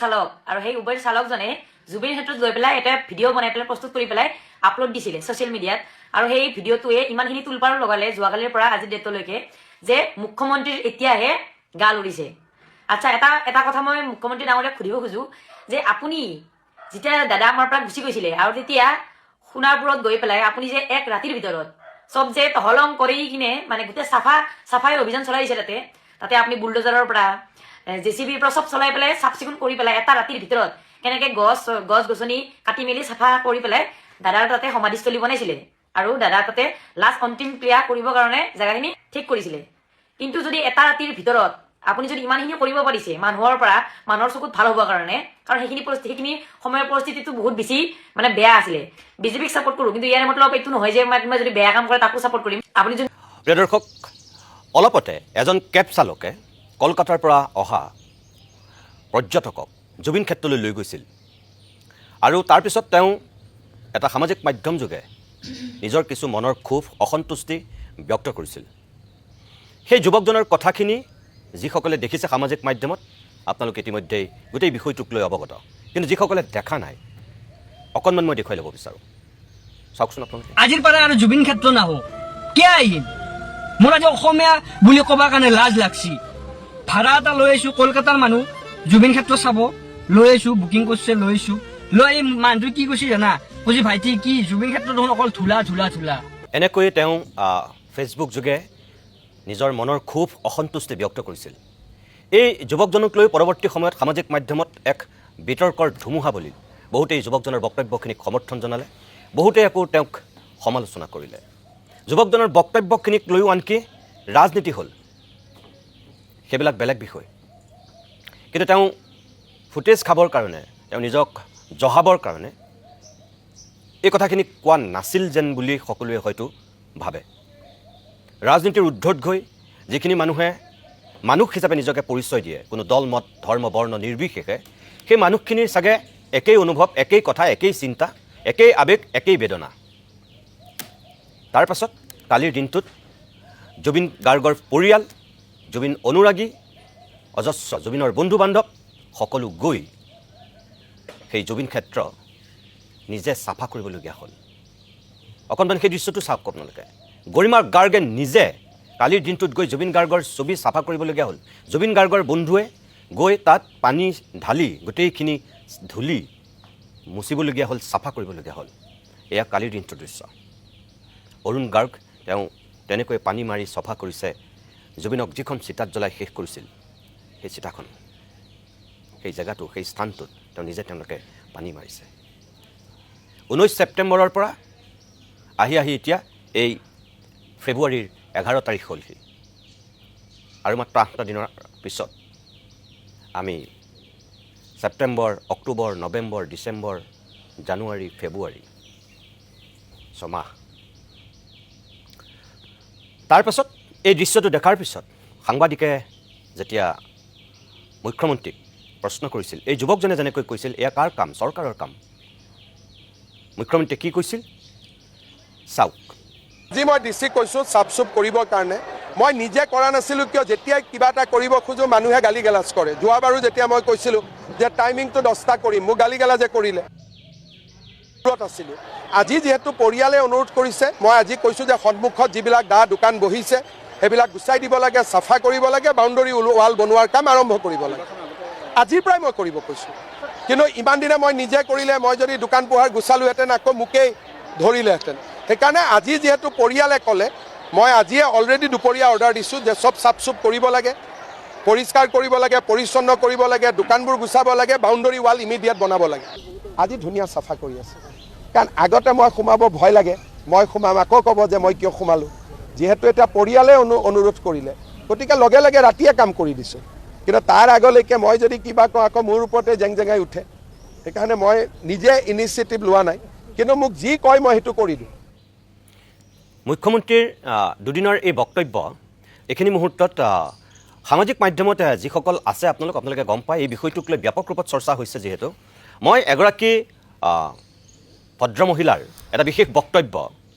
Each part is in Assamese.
চালক আৰু সেই উবেৰ চালকজনে জুবিন ক্ষেত্ৰত গৈ পেলাই এটা ভিডিঅ' বনাই পেলাই প্ৰস্তুত কৰি পেলাই আপলোড দিছিলে ছ'চিয়েল মিডিয়াত। আৰু সেই ভিডিঅ'টোৱে ইমানখিনি তোলপাৰ লগালে যোৱাকালিৰ পৰা আজিৰ ডেটলৈকে যে মুখ্যমন্ত্ৰীৰ এতিয়াহে গা লৰিছে। আচ্ছা, এটা এটা কথা মই মুখ্যমন্ত্ৰী ডাঙৰীয়াক সুধিব খোজো যে আপুনি যেতিয়া দাদা আমাৰ পৰা গুচি গৈছিলে আৰু তেতিয়া সোণাপুৰত গৈ পেলাই আপুনি যে এক ৰাতিৰ ভিতৰত চব যে তহলং কৰি কিনে মানে গোটেই চাফাই অভিযান চলাই দিছে, তাতে তাতে আপুনি বুলডজাৰৰ পৰা, জেচিবিৰ পৰা চব চলাই পেলাই চাফ চিকুণ কৰি পেলাই এটা ৰাতিৰ ভিতৰত কেনেকে গছ গছ গছনি কাটি মেলি চাফা কৰি পেলাই দাদাৰ তাতে সমাধিস্থলী বনাইছিলে আৰু দাদা তাতে লাষ্ট অন্তিম ক্ৰিয়া কৰিবৰ কাৰণে জেগাখিনি ঠিক কৰিছিলে। কিন্তু যদি এটা ৰাতিৰ ভিতৰত আপুনি যদি ইমানখিনি কৰিব পাৰিছে মানুহৰ পৰা, মানুহৰ চকুত ভাল হ'বৰ কাৰণে, কাৰণ সেইখিনি পৰিস্থিতি, সেইখিনি সময়ৰ পৰিস্থিতিটো বহুত বেছি মানে বেয়া আছিলে। বিজেপিক ছাপৰ্ট কৰোঁ, কিন্তু ইয়াৰ মতলব এইটো নহয় যে মই কোনোবাই যদি বেয়া কাম কৰে তাকো ছাপৰ্ট কৰিম। আপুনি যোন প্ৰিয় দৰ্শক, অলপতে এজন কেব চালকে কলকাতাৰ পৰা অহা পৰ্যটকক জুবিন ক্ষেত্ৰলৈ লৈ গৈছিল আৰু তাৰপিছত তেওঁ এটা সামাজিক মাধ্যমযোগে নিজৰ কিছু মনৰ ক্ষোভ, অসন্তুষ্টি ব্যক্ত কৰিছিল। সেই যুৱকজনৰ কথাখিনি যিসকলে দেখিছে সামাজিক মাধ্যমত, আপোনালোক ইতিমধ্যেই গোটেই বিষয়টোক লৈ অৱগত। কিন্তু যিসকলে দেখা নাই, অকণমান মই দেখুৱাই ল'ব বিচাৰোঁ। চাওকচোন আপোনালোকে। আজিৰ পৰা আৰু জুবিন ক্ষেত্ৰ নাহো। কিয় আহিম? মোৰ আজি অসমীয়া বুলি ক'বৰ কাৰণে লাজ লাগছি। ভাড়া এটা লৈ আহিছো, কলকাতাৰ মানুহ, জুবিন ক্ষেত্ৰ চাব লৈ আহিছো, বুকিং কৰিছে, লৈ আহিছো। লৈ আহি মানুহটো কি কৈছে জানা? কৈছে, "ভাইটি, কি জুবিন ক্ষেত্ৰ দেখোন অকল ধূলা ধূলা ধূলা।" এনেকৈয়ে তেওঁ ফেচবুক যোগে নিজৰ মনৰ ক্ষোভ, অসন্তুষ্টি ব্যক্ত কৰিছিল। এই যুৱকজনক লৈ পৰৱৰ্তী সময়ত সামাজিক মাধ্যমত এক বিতৰ্কৰ ধুমুহা বলিল। বহুতে এই যুৱকজনৰ বক্তব্যখিনিক সমৰ্থন জনালে, বহুতে আকৌ তেওঁক সমালোচনা কৰিলে। যুৱকজনৰ বক্তব্যখিনিক লৈও আনকি ৰাজনীতি হ'ল। সেইবিলাক বেলেগ বিষয়। কিন্তু তেওঁ ফুটেজ খাবৰ কাৰণে, তেওঁ নিজক জহাবৰ কাৰণে এই কথাখিনি কোৱা নাছিল যেন বুলি সকলোৱে হয়তো ভাবে। ৰাজনীতিৰ ঊৰ্ধত গৈ যিখিনি মানুহে মানুহ হিচাপে নিজকে পৰিচয় দিয়ে, কোনো দল মত ধৰ্ম বৰ্ণ নিৰ্বিশেষে, সেই মানুহখিনিৰ চাগে একেই অনুভৱ, একেই কথা, একেই চিন্তা, একেই আৱেগ, একেই বেদনা। তাৰ পাছত কালিৰ দিনটোত জুবিন গাৰ্গৰ পৰিয়াল, জুবিন অনুৰাগী, অজস্ৰ জুবিনৰ বন্ধু বান্ধৱ সকলো গৈ সেই জুবিন ক্ষেত্ৰ নিজে চাফা কৰিবলগীয়া হ'ল। অকণমান সেই দৃশ্যটো চাওক আপোনালোকে। গৰিমা গাৰ্গে নিজে কালিৰ দিনটোত গৈ জুবিন গাৰ্গৰ ছবি চাফা কৰিবলগীয়া হ'ল। জুবিন গাৰ্গৰ বন্ধুৱে গৈ তাত পানী ঢালি গোটেইখিনি ধূলি মুচিবলগীয়া হ'ল, চাফা কৰিবলগীয়া হ'ল। এয়া কালিৰ দিনটোৰ দৃশ্য। অৰুণ গাৰ্গ, তেওঁ তেনেকৈ পানী মাৰি চফা কৰিছে জুবিনক যিখন চিতাত জ্বলাই শেষ কৰিছিল সেই চিতাখন। সেই জেগাটো, সেই স্থানটোত তেওঁ নিজে, তেওঁলোকে পানী মাৰিছে। 19 ছেপ্টেম্বৰৰ পৰা আহি আহি এতিয়া এই ফেব্ৰুৱাৰীৰ 11 তাৰিখ হ'লহি আৰু মাত্ৰ 8টা দিনৰ পিছত আমি ছেপ্টেম্বৰ, অক্টোবৰ, নৱেম্বৰ, ডিচেম্বৰ, জানুৱাৰী, ফেব্ৰুৱাৰী, 6 মাহ। তাৰপাছত এই দৃশ্যটো দেখাৰ পিছত সাংবাদিকে যেতিয়া মুখ্যমন্ত্ৰীক প্ৰশ্ন কৰিছিল, এই যুৱকজনে যেনেকৈ কৈছিল, এয়া কাৰ কাম, চৰকাৰৰ কাম, মুখ্যমন্ত্ৰীয়ে কি কৈছিল চাওক। আজি মই ডি চিক কৈছোঁ চাফ চুপ কৰিবৰ কাৰণে। মই নিজে কৰা নাছিলোঁ কিয়? যেতিয়াই কিবা এটা কৰিব খোজোঁ, মানুহে গালি গালাজ কৰে। যোৱাবাৰো যেতিয়া মই কৈছিলোঁ যে টাইমিংটো 10টা কৰিম, মোক গালি গালাজে কৰিলে, দূৰত আছিলোঁ। আজি যিহেতু পৰিয়ালে অনুৰোধ কৰিছে, মই আজি কৈছোঁ যে সন্মুখত যিবিলাক দা দোকান বহিছে, সেইবিলাক গুচাই দিব লাগে, চাফা কৰিব লাগে, বাউণ্ডৰী ৱাল বনোৱাৰ কাম আৰম্ভ কৰিব লাগে। আজিৰ পৰাই মই কৰিব কৈছোঁ। কিন্তু ইমান দিনে মই নিজে কৰিলে, মই যদি দোকান পোহাৰ গুচালোহেঁতেন, আকৌ মোকেই ধৰিলেহেঁতেন। সেইকাৰণে আজি যিহেতু পৰিয়ালে ক'লে, মই আজিয়ে অলৰেডি দুপৰীয়া অৰ্ডাৰ দিছোঁ যে চব চাফ চুপ কৰিব লাগে, পৰিষ্কাৰ কৰিব লাগে, পৰিচ্ছন্ন কৰিব লাগে, দোকানবোৰ গুচাব লাগে, বাউণ্ডৰী ৱাল ইমিডিয়েট বনাব লাগে। আজি ধুনীয়া চাফা কৰি আছে। কাৰণ আগতে মই সোমাব ভয় লাগে, মই সোমাম, আকৌ ক'ব যে মই কিয় সোমালোঁ। যিহেতু এতিয়া পৰিয়ালে অনুৰোধ কৰিলে, গতিকে লগে লগে ৰাতিয়ে কাম কৰি দিছোঁ। কিন্তু তাৰ আগলৈকে মই যদি কিবা কওঁ, আকৌ মোৰ ওপৰতে জেং জেঙাই উঠে। সেইকাৰণে মই নিজে ইনিচিয়েটিভ লোৱা নাই, কিন্তু মোক যি কয় মই সেইটো কৰি দিওঁ। মুখ্যমন্ত্ৰীৰ দুদিনৰ এই বক্তব্য এইখিনি মুহূৰ্তত সামাজিক মাধ্যমত যিসকল আছে আপোনালোক, আপোনালোকে গম পায়, এই বিষয়টোক লৈ ব্যাপক ৰূপত চৰ্চা হৈছে। যিহেতু মই এগৰাকী ভদ্ৰমহিলাৰ এটা বিশেষ বক্তব্য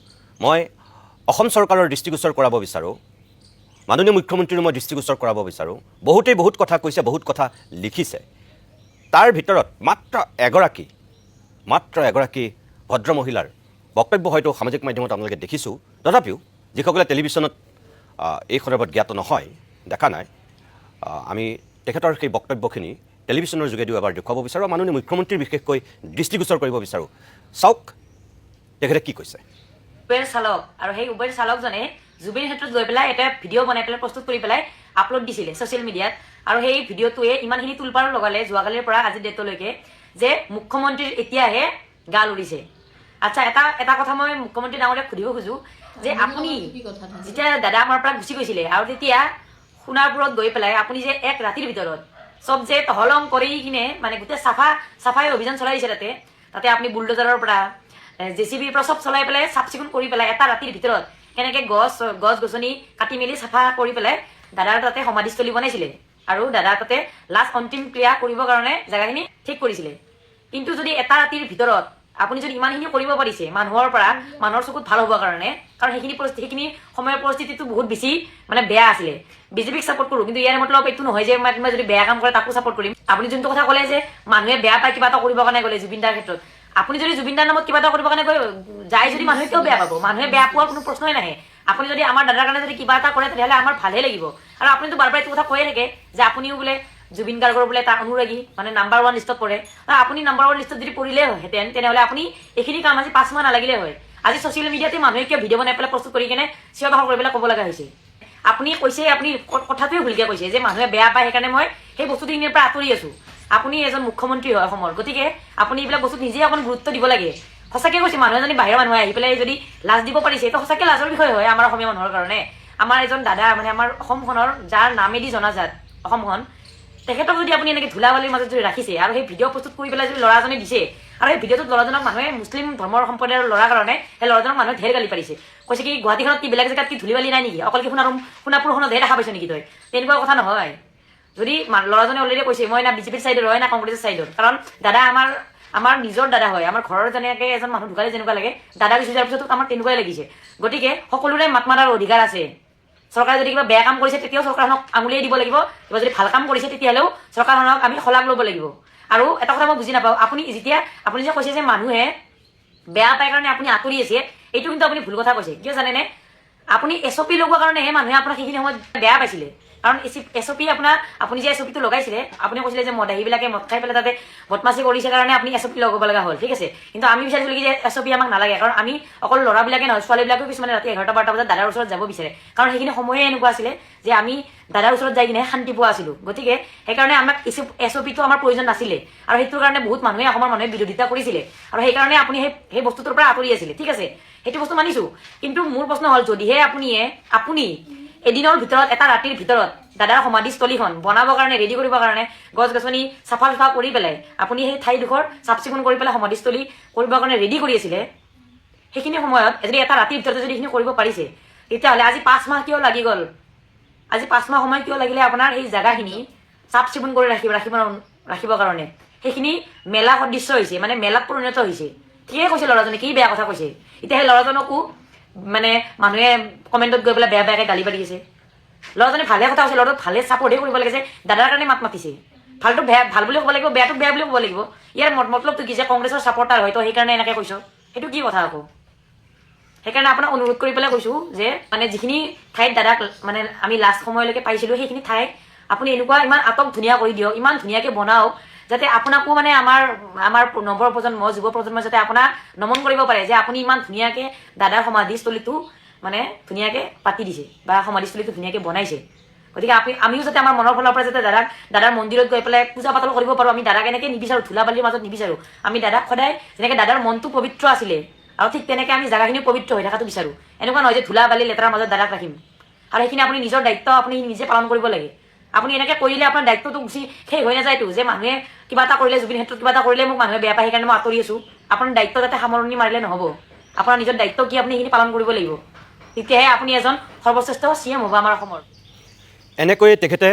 মই অসম চৰকাৰৰ দৃষ্টিগোচৰ কৰাব বিচাৰোঁ, মাননীয় মুখ্যমন্ত্ৰীৰো মই দৃষ্টিগোচৰ কৰাব বিচাৰোঁ। বহুতেই বহুত কথা কৈছে, বহুত কথা লিখিছে। তাৰ ভিতৰত মাত্ৰ এগৰাকী ভদ্ৰ মহিলাৰ বক্তব্য হয়তো সামাজিক মাধ্যমত আপোনালোকে দেখিছোঁ। তথাপিও যিসকলে টেলিভিশ্যনত এই সন্দৰ্ভত জ্ঞাত নহয়, দেখা নাই, আমি তেখেতৰ সেই বক্তব্যখিনি টেলিভিশ্যনৰ যোগেদিও এবাৰ দেখুৱাব বিচাৰোঁ, মাননীয় মুখ্যমন্ত্ৰীৰ বিশেষকৈ দৃষ্টিগোচৰ কৰিব বিচাৰোঁ। চাওক তেখেতে কি কৈছে। উবেৰ চালক আৰু সেই উবেৰ চালকজনে জুবিন ক্ষেত্ৰত গৈ পেলাই এটা ভিডিঅ' বনাই পেলাই প্ৰস্তুত কৰি পেলাই আপলোড দিছিলে ছ'চিয়েল মিডিয়াত। আৰু সেই ভিডিঅ'টোৱে ইমানখিনি তোলপাৰ লগালে যোৱাকালিৰ পৰা আজিৰ ডেটলৈকে যে মুখ্যমন্ত্ৰীৰ এতিয়াহে গাল উৰিছে। আচ্ছা, এটা এটা কথা মই মুখ্যমন্ত্ৰী ডাঙৰীয়াক সুধিব খোজো যে আপুনি যেতিয়া দাদা আমাৰ পৰা গুচি গৈছিলে আৰু তেতিয়া সোণাপুৰত গৈ পেলাই আপুনি যে এক ৰাতিৰ ভিতৰত চব যে তহলং কৰি কিনে মানে গোটেই চাফাই অভিযান চলাই দিছে, তাতে তাতে আপুনি বুলডোজাৰৰ পৰা, জেচিবিৰ পৰা চব চলাই পেলাই চাফ চিকুণ কৰি পেলাই এটা ৰাতিৰ ভিতৰত কেনেকে গছ গছনি কাটি মেলি চাফা কৰি পেলাই দাদাৰ তাতে সমাধিস্থলী বনাইছিলে আৰু দাদা তাতে লাষ্ট অন্তিম ক্ৰিয়া কৰিবৰ কাৰণে জেগাখিনি ঠিক কৰিছিলে। কিন্তু যদি এটা ৰাতিৰ ভিতৰত আপুনি যদি ইমানখিনি কৰিব পাৰিছে মানুহৰ পৰা মানুহৰ চকুত ভাল হ'বৰ কাৰণে, কাৰণ সেইখিনি সময়ৰ পৰিস্থিতিটো বহুত বেছি মানে বেয়া আছিলে। বিজেপিক ছাপৰ্ট কৰোঁ, কিন্তু ইয়াৰ মতলব এইটো নহয় যে মই কোনোবাই যদি বেয়া কাম কৰে তাকো ছাপৰ্ট কৰিম। আপুনি যোনটো কথা ক'লে যে মানুহে বেয়া পায় কিবা এটা কৰিবৰ কাৰণে গ'লে জুবিন দাৰ ক্ষেত্ৰত, আপুনি যদি জুবিন দাৰ নামত কিবা এটা কৰিবৰ কাৰণে গৈ যায় যদি মানুহে কিয় বেয়া পাব? মানুহে বেয়া পোৱাৰ কোনো প্ৰশ্নই নাহে। আপুনি যদি আমাৰ দাদাৰ কাৰণে যদি কিবা এটা কৰে, তেতিয়াহ'লে আমাৰ ভালহে লাগিব। আৰু আপুনিতো বাৰ বাৰ এইটো কথা কৈয়ে থাকে যে আপুনিও বোলে জুবিন গাৰ্গৰ বোলে এটা অনুৰাগী, মানে নাম্বাৰ ওৱান লিষ্টত পৰে। আৰু আপুনি নাম্বাৰ ওৱান লিষ্টত যদি পৰিলে হেঁতেন, তেনেহ'লে আপুনি এইখিনি কাম আজি 5 মাহ নালাগিলে হয়। আজি ছ'চিয়েল মিডিয়াতে মানুহে কিয় ভিডিঅ' বনাই পেলাই প্ৰস্তুত কৰি কিনে চিঞৰ বাখৰ কৰি পেলাই ক'ব লগা হৈছে? আপুনি কৈছে, আপুনি কথাটোৱে ভুলকৈ কৈছে যে মানুহে বেয়া পায়, সেইকাৰণে মই সেই বস্তুখিনিৰ পৰা আঁতৰি আছো। আপুনি এজন মুখ্যমন্ত্ৰী হয় অসমৰ, গতিকে আপুনি এইবিলাক বস্তুত নিজে অকণ গুৰুত্ব দিব লাগে। সঁচাকে কৈছে, মানুহ এজনী বাহিৰৰ মানুহে আহি পেলাই যদি লাজ দিব পাৰিছে, এইটো সঁচাকে লাজৰ বিষয় হয় আমাৰ অসমীয়া মানুহৰ কাৰণে। আমাৰ এজন দাদা, মানে আমাৰ অসমখনৰ যাৰ নামেদি জনাজাত অসমখন, তেখেতক যদি আপুনি এনেকৈ ধূলা বালিৰ মাজত যদি ৰাখিছে আৰু সেই ভিডিঅ' প্ৰস্তুত কৰি পেলাই যদি ল'ৰাজনে দিছে আৰু সেই ভিডিঅ'টোত ল'ৰাজনক মানুহে মুছলিম ধৰ্মৰ সম্প্ৰদায়ৰ ল'ৰাৰ কাৰণে সেই ল'ৰাজনক মানুহে ঢেৰ গালি পাৰিছে। কৈছে কি গুৱাহাটীখনত কি বেলেগ জেগাত কি ধূলি বালি নাই নেকি? অকল কি সোণাপুৰখনতহে দেখা পাইছ নেকি তই? তেনেকুৱা কথা নহয়। যদি ল'ৰাজনে অলৰেডি কৈছে, মই না বিজেপিৰ চাইডৰ হয় না কংগ্ৰেছৰ চাইডৰ, কাৰণ দাদা আমাৰ আমাৰ নিজৰ দাদা হয়। আমাৰ ঘৰৰ যেনেকৈ এজন মানুহ ঢুকালে যেনেকুৱা লাগে, দাদা গুচি যোৱাৰ পিছতো আমাৰ তেনেকুৱাই লাগিছে। গতিকে সকলোৰে মাত মাতাৰ অধিকাৰ আছে। চৰকাৰে যদি কিবা বেয়া কাম কৰিছে, তেতিয়াও চৰকাৰখনক আঙুলিয়াই দিব লাগিব। কিবা যদি ভাল কাম কৰিছে, তেতিয়াহ'লেও চৰকাৰখনক আমি শলাগ ল'ব লাগিব। আৰু এটা কথা মই বুজি নাপাওঁ, আপুনি যে কৈছে যে মানুহে বেয়া পায় কাৰণে আপুনি আঁতৰি আছে, এইটো কিন্তু আপুনি ভুল কথা কৈছে। কিয় জানেনে? আপুনি এছঅ'পি লগোৱাৰ কাৰণেহে মানুহে আপোনাক সেইখিনি সময়ত বেয়া পাইছিলে। কাৰণ এছঅ'পি আপোনাৰ আপুনি যে এছঅ'পিটো লগাইছিলে, আপুনি কৈছিলে যে মদাহীবিলাকে মদ খাই পেলাই তাতে বদমাচি কৰিছে কাৰণে আপুনি এছঅ'পি লগাব লগা হ'ল। ঠিক আছে, কিন্তু আমি বিচাৰিছিলোঁ কি যে এছঅ'পি আমাক নালাগে, কাৰণ আমি অকল ল'ৰাবিলাকে নহয়, ছোৱালীবিলাকেও কিছুমানে ৰাতি 11টা 12টা বজাত দাদাৰ ওচৰত যাব বিচাৰে। কাৰণ সেইখিনি সময়ে এনেকুৱা আছিলে যে আমি দাদাৰ ওচৰত যাই কিনে শান্তি পোৱা আছিলোঁ। গতিকে সেইকাৰণে আমাক এছঅ'পিটো আমাৰ প্ৰয়োজন নাছিলে আৰু সেইটোৰ কাৰণে বহুত মানুহে, অসমৰ মানুহে বিৰোধিতা কৰিছিলে আৰু সেইকাৰণে আপুনি সেই সেই বস্তুটোৰ পৰা আঁতৰি আছিলে। ঠিক আছে, সেইটো বস্তু মানিছোঁ। কিন্তু মোৰ প্ৰশ্ন হ'ল, যদিহে আপুনি এদিনৰ ভিতৰত, এটা ৰাতিৰ ভিতৰত দাদাৰ সমাধিস্থলীখন বনাবৰ কাৰণে, ৰেডি কৰিবৰ কাৰণে গছ গছনি চাফা চাফা কৰি পেলাই আপুনি সেই ঠাইডোখৰ চাফ চিকুণ কৰি পেলাই সমাধিস্থলী কৰিবৰ কাৰণে ৰেডি কৰি আছিলে, সেইখিনি সময়ত যদি এটা ৰাতিৰ ভিতৰতে যদি এইখিনি কৰিব পাৰিছে, তেতিয়াহ'লে আজি 5 মাহ কিয় লাগি গ'ল? আজি 5 মাহ সময় কিয় লাগিলে আপোনাৰ সেই জেগাখিনি চাফ চিকুণ কৰি ৰাখিবৰ কাৰণে? সেইখিনি মেলা সদৃশ্য হৈছে, মানে মেলাত পৰিণত হৈছে। ঠিকেই কৈছে ল'ৰাজনে, কি বেয়া কথা কৈছে? এতিয়া সেই ল'ৰাজনকো মানে মানুহে কমেণ্টত গৈ পেলাই বেয়া বেয়াকৈ গালি পাৰি আছে। ল'ৰাজনে ভালে কথা কৈছে, ল'ৰাটোক ভালে ছাপৰ্টহে কৰিব লাগে যে দাদাৰ কাৰণে মাত মাতিছে। ভালটো বেয়া ভাল বুলি ক'ব লাগিব, বেয়াটোক বেয়া বুলি ক'ব লাগিব। ইয়াৰ মতলবটো কি যে কংগ্ৰেছৰ ছাপৰ্টাৰ হয় তো সেইকাৰণে এনেকৈ কৈছ, সেইটো কি কথা আকৌ? সেইকাৰণে আপোনাক অনুৰোধ কৰি পেলাই কৈছোঁ যে মানে যিখিনি ঠাইত দাদাক মানে আমি লাষ্ট সময়লৈকে পাইছিলোঁ, সেইখিনি ঠাই আপুনি এনেকুৱা ইমান আটক ধুনীয়া কৰি দিয়ক, ইমান ধুনীয়াকৈ বনাওক যাতে আপোনাকো মানে আমাৰ আমাৰ নৱ প্ৰজন্ম, যুৱ প্ৰজন্মই যাতে আপোনাক নমন কৰিব পাৰে যে আপুনি ইমান ধুনীয়াকৈ দাদাৰ সমাধিস্থলীটো মানে ধুনীয়াকৈ পাতি দিছে বা সমাধিস্থলীটো ধুনীয়াকৈ বনাইছে। গতিকে আমিও যাতে আমাৰ মনৰ ফালৰ পৰা যাতে দাদাৰ মন্দিৰত গৈ পেলাই পূজা পাতল কৰিব পাৰোঁ। আমি দাদাক এনেকৈ নিবিচাৰোঁ, ধূলা বালিৰ মাজত নিবিচাৰোঁ। আমি দাদাক সদায় যেনেকৈ দাদাৰ মনটো পবিত্ৰ আছিলে আৰু ঠিক তেনেকৈ আমি জেগাখিনিও পবিত্ৰ হৈ থকাটো বিচাৰোঁ। এনেকুৱা নহয় যে ধূলা বালি লেতেৰাৰ মাজত দাদাক ৰাখিম। আৰু সেইখিনি আপুনি নিজৰ দায়িত্ব আপুনি নিজে পালন কৰিব লাগে। আপুনি এনেকৈ কৰিলে আপোনাৰ দায়িত্বটো গুচি শেষ হৈ নাযায়তো যে মানুহে কিবা এটা কৰিলে, জুবিন ক্ষেত্ৰত কিবা এটা কৰিলে মোক মানুহে বেয়া পায়, সেইকাৰণে মই আঁতৰি আছোঁ। আপোনাৰ দায়িত্ব যাতে সামৰণি মাৰিলে নহ'ব। আপোনাৰ নিজৰ দায়িত্ব কি, আপুনি সেইখিনি পালন কৰিব লাগিব। তেতিয়াহে আপুনি এজন সৰ্বশ্ৰেষ্ঠ চিএম হ'ব আমাৰ অসমৰ। এনেকৈয়ে তেখেতে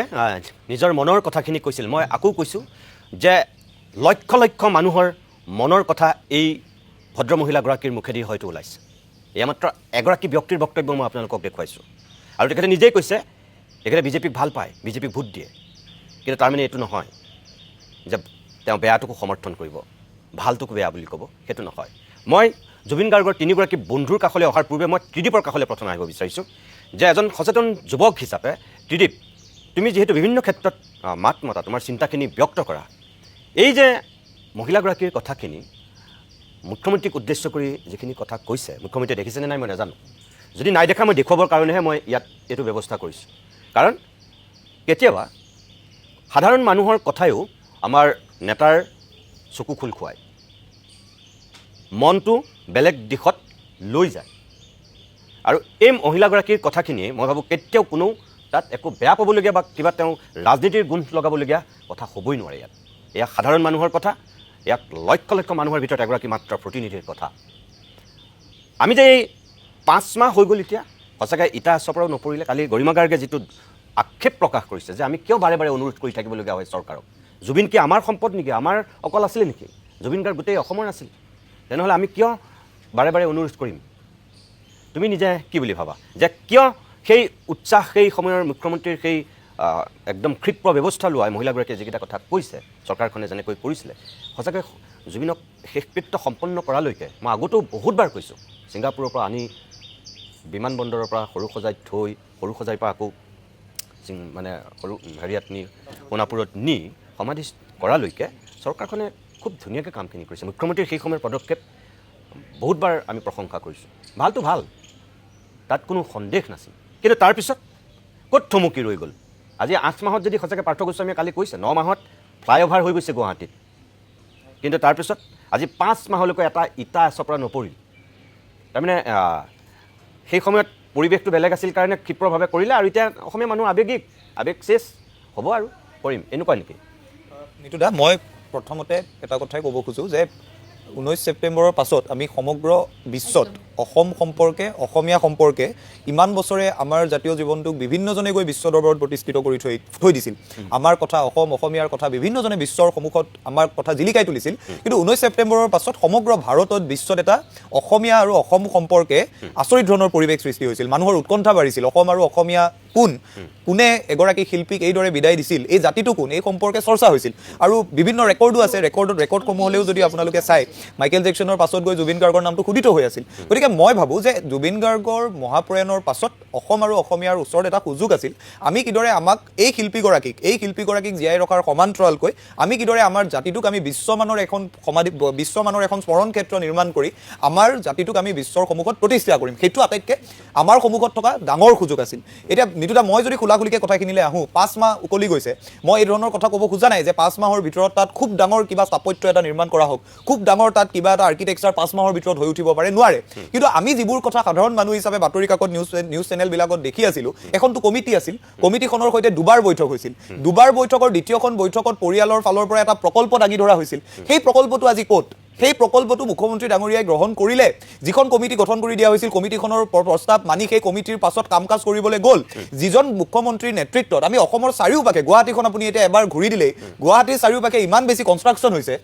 নিজৰ মনৰ কথাখিনি কৈছিল। মই আকৌ কৈছোঁ যে লক্ষ লক্ষ মানুহৰ মনৰ কথা এই ভদ্ৰমহিলাগৰাকীৰ মুখেদি হয়তো ওলাইছে। এয়া মাত্ৰ এগৰাকী ব্যক্তিৰ বক্তব্য মই আপোনালোকক দেখুৱাইছোঁ। আৰু তেখেতে নিজেই কৈছে, তেখেতে বিজেপিক ভাল পায়, বিজেপিক ভোট দিয়ে, কিন্তু তাৰ মানে এইটো নহয় যে তেওঁ বেয়াটোকো সমৰ্থন কৰিব, ভালটোকো বেয়া বুলি ক'ব, সেইটো নহয়। মই জুবিন গাৰ্গৰ তিনিগৰাকী বন্ধুৰ কাষলৈ অহাৰ পূৰ্বে মই ত্ৰিদীপৰ কাষলৈ প্ৰথমে আহিব বিচাৰিছোঁ যে এজন সচেতন যুৱক হিচাপে ত্ৰিদীপ, তুমি যিহেতু বিভিন্ন ক্ষেত্ৰত মাত মতা, তোমাৰ চিন্তাখিনি ব্যক্ত কৰা, এই যে মহিলাগৰাকীৰ কথাখিনি মুখ্যমন্ত্ৰীক উদ্দেশ্য কৰি যিখিনি কথা কৈছে, মুখ্যমন্ত্ৰীয়ে দেখিছেনে নাই মই নাজানো, যদি নাই দেখা মই দেখুৱাবৰ কাৰণেহে মই ইয়াত এইটো ব্যৱস্থা কৰিছোঁ। কাৰণ কেতিয়াবা সাধাৰণ মানুহৰ কথায়ো আমাৰ নেতাৰ চকু খোল খুৱায়, মনটো বেলেগ দিশত লৈ যায়। আৰু এই মহিলাগৰাকীৰ কথাখিনিয়ে মই ভাবোঁ কেতিয়াও কোনো তাত একো বেয়া পাবলগীয়া বা কিবা তেওঁ ৰাজনীতিৰ গোন্ধ লগাবলগীয়া কথা হ'বই নোৱাৰে। ইয়াত এয়া সাধাৰণ মানুহৰ কথা, ইয়াক লক্ষ লক্ষ মানুহৰ ভিতৰত এগৰাকী মাত্ৰ প্ৰতিনিধিৰ কথা। আমি যে এই 5 মাহ হৈ গ'ল এতিয়া সঁচাকৈ ইটা এচপৰাও নপৰিলে। কালি গৰিমা গাৰ্গে যিটো আক্ষেপ প্ৰকাশ কৰিছে যে আমি কিয় বাৰে বাৰে অনুৰোধ কৰি থাকিবলগীয়া হয় চৰকাৰক, জুবিন কি আমাৰ সম্পদ নেকি, আমাৰ অকল আছিলে নেকি, জুবিন গাৰ্গ গোটেই অসমৰ নাছিল, তেনেহ'লে আমি কিয় বাৰে বাৰে অনুৰোধ কৰিম? তুমি নিজে কি বুলি ভাবা যে কিয় সেই উৎসাহ, সেই সময়ৰ মুখ্যমন্ত্ৰীৰ সেই একদম ক্ষিপ্ৰ ব্যৱস্থা লোৱা মহিলাগৰাকীয়ে যিকেইটা কথা কৈছে, চৰকাৰখনে যেনেকৈ কৰিছিলে, সঁচাকৈ জুবিনক শেষকৃত্য সম্পন্ন কৰালৈকে মই আগতেও বহুতবাৰ কৈছোঁ, ছিংগাপুৰৰ পৰা আনি বিমানবন্দৰৰ পৰা সৰু সজাইত থৈ, সৰু সজাইৰ পৰা আকৌ মানে সৰু হেৰিয়াত নি সোণাপুৰত নি সমাধি কৰালৈকে চৰকাৰখনে খুব ধুনীয়াকৈ কামখিনি কৰিছে। মুখ্যমন্ত্ৰীৰ সেই সময়ৰ পদক্ষেপ বহুতবাৰ আমি প্ৰশংসা কৰিছোঁ, ভালটো ভাল, তাত কোনো সন্দেহ নাছিল। কিন্তু তাৰপিছত ক'ত থমকি ৰৈ গ'ল? আজি 8 মাহত যদি সঁচাকৈ পাৰ্থ গোস্বামীয়ে কালি কৈছে 9 মাহত ফ্লাইঅভাৰ হৈ গৈছে গুৱাহাটীত, কিন্তু তাৰপিছত আজি 5 মাহলৈকে এটা ইটা এচপৰা নপৰিল। তাৰমানে সেই সময়ত পৰিৱেশটো বেলেগ আছিল কাৰণে ক্ষিপ্ৰভাৱে কৰিলে, আৰু এতিয়া অসমীয়া মানুহ আৱেগিক, আৱেগ চেচ হ'ব আৰু কৰিম, এনেকুৱা নেকি? নিতু দা, মই প্ৰথমতে এটা কথাই ক'ব খোজোঁ যে 19 ছেপ্টেম্বৰৰ পাছত আমি সমগ্ৰ বিশ্বত অসম সম্পৰ্কে, অসমীয়া সম্পৰ্কে ইমান বছৰে আমাৰ জাতীয় জীৱনটোক বিভিন্নজনে গৈ বিশ্ব দৰবাৰত প্ৰতিষ্ঠিত কৰি থৈ দিছিল। আমাৰ কথা, অসম অসমীয়াৰ কথা বিভিন্নজনে বিশ্বৰ সন্মুখত আমাৰ কথা জিলিকাই তুলিছিল। কিন্তু 19 ছেপ্টেম্বৰৰ পাছত সমগ্ৰ ভাৰতত, বিশ্বত এটা অসমীয়া আৰু অসম সম্পৰ্কে আচৰিত ধৰণৰ পৰিৱেশ সৃষ্টি হৈছিল। মানুহৰ উৎকণ্ঠা বাঢ়িছিল, অসম আৰু অসমীয়া কোন, কোনে এগৰাকী শিল্পীক এইদৰে বিদায় দিছিল, এই জাতিটো কোন, এই সম্পৰ্কে চৰ্চা হৈছিল। আৰু বিভিন্ন ৰেকৰ্ডো আছে, ৰেকৰ্ডসমূহলেও যদি আপোনালোকে চায়, মাইকেল জেকচনৰ পাছত গৈ জুবিন গাৰ্গৰ নামটো খোদিত হৈ আছিল। গতিকে মই ভাবোঁ যে জুবিন গাৰ্গৰ মহাপ্ৰয়াণৰ পাছত অসম আৰু অসমীয়াৰ ওচৰত এটা সুযোগ আছিল, আমি কিদৰে আমাক এই শিল্পীগৰাকীক জীয়াই ৰখাৰ সমান্তৰালকৈ আমি কিদৰে আমাৰ জাতিটোক আমি বিশ্বমানৰ এখন সমাধি, বিশ্বমানৰ এখন স্মৰণ ক্ষেত্ৰ নিৰ্মাণ কৰি আমাৰ জাতিটোক আমি বিশ্বৰ সন্মুখত প্ৰতিষ্ঠা কৰিম, সেইটো আটাইতকৈ আমাৰ সন্মুখত থকা ডাঙৰ সুযোগ আছিল। এতিয়া নিতুদা, মই যদি খোলাখুলিকৈ কথাখিনিলৈ আহোঁ, 5 মাহ উকলি গৈছে, মই এই ধৰণৰ কথা ক'ব খোজা নাই যে 5 মাহৰ ভিতৰত তাত খুব ডাঙৰ কিবা স্থাপত্য এটা নিৰ্মাণ কৰা হওক, খুব ডাঙৰ তাত কিবা এটা আৰ্কিটেকচাৰ 5 মাহৰ ভিতৰত হৈ উঠিব পাৰে, নোৱাৰে। কিন্তু আমি যিবোৰ কথা সাধাৰণ মানুহ হিচাপে বাতৰি কাকত, নিউজ চেনেলবিলাকত দেখি আছিলোঁ, এখনতো কমিটি আছিল, কমিটিখনৰ সৈতে দুবাৰ বৈঠক হৈছিল, দুবাৰ বৈঠকৰ দ্বিতীয়খন বৈঠকত পৰিয়ালৰ ফালৰ পৰা এটা প্ৰকল্প দাঙি ধৰা হৈছিল। সেই প্ৰকল্পটো আজি ক'ত? সেই প্ৰকল্পটো মুখ্যমন্ত্ৰী ডাঙৰীয়াই গ্ৰহণ কৰিলে, যিখন কমিটি গঠন কৰি দিয়া হৈছিল কমিটিখনৰ প্ৰস্তাৱ মানি সেই কমিটিৰ পাছত কাম কাজ কৰিবলৈ গ'ল। যিজন মুখ্যমন্ত্ৰীৰ নেতৃত্বত আমি অসমৰ চাৰিওপাশে, গুৱাহাটীখন আপুনি এতিয়া এবাৰ ঘূৰি দিলেই গুৱাহাটীৰ চাৰিওপাশে ইমান বেছি কনষ্ট্ৰাকশ্যন হৈছে,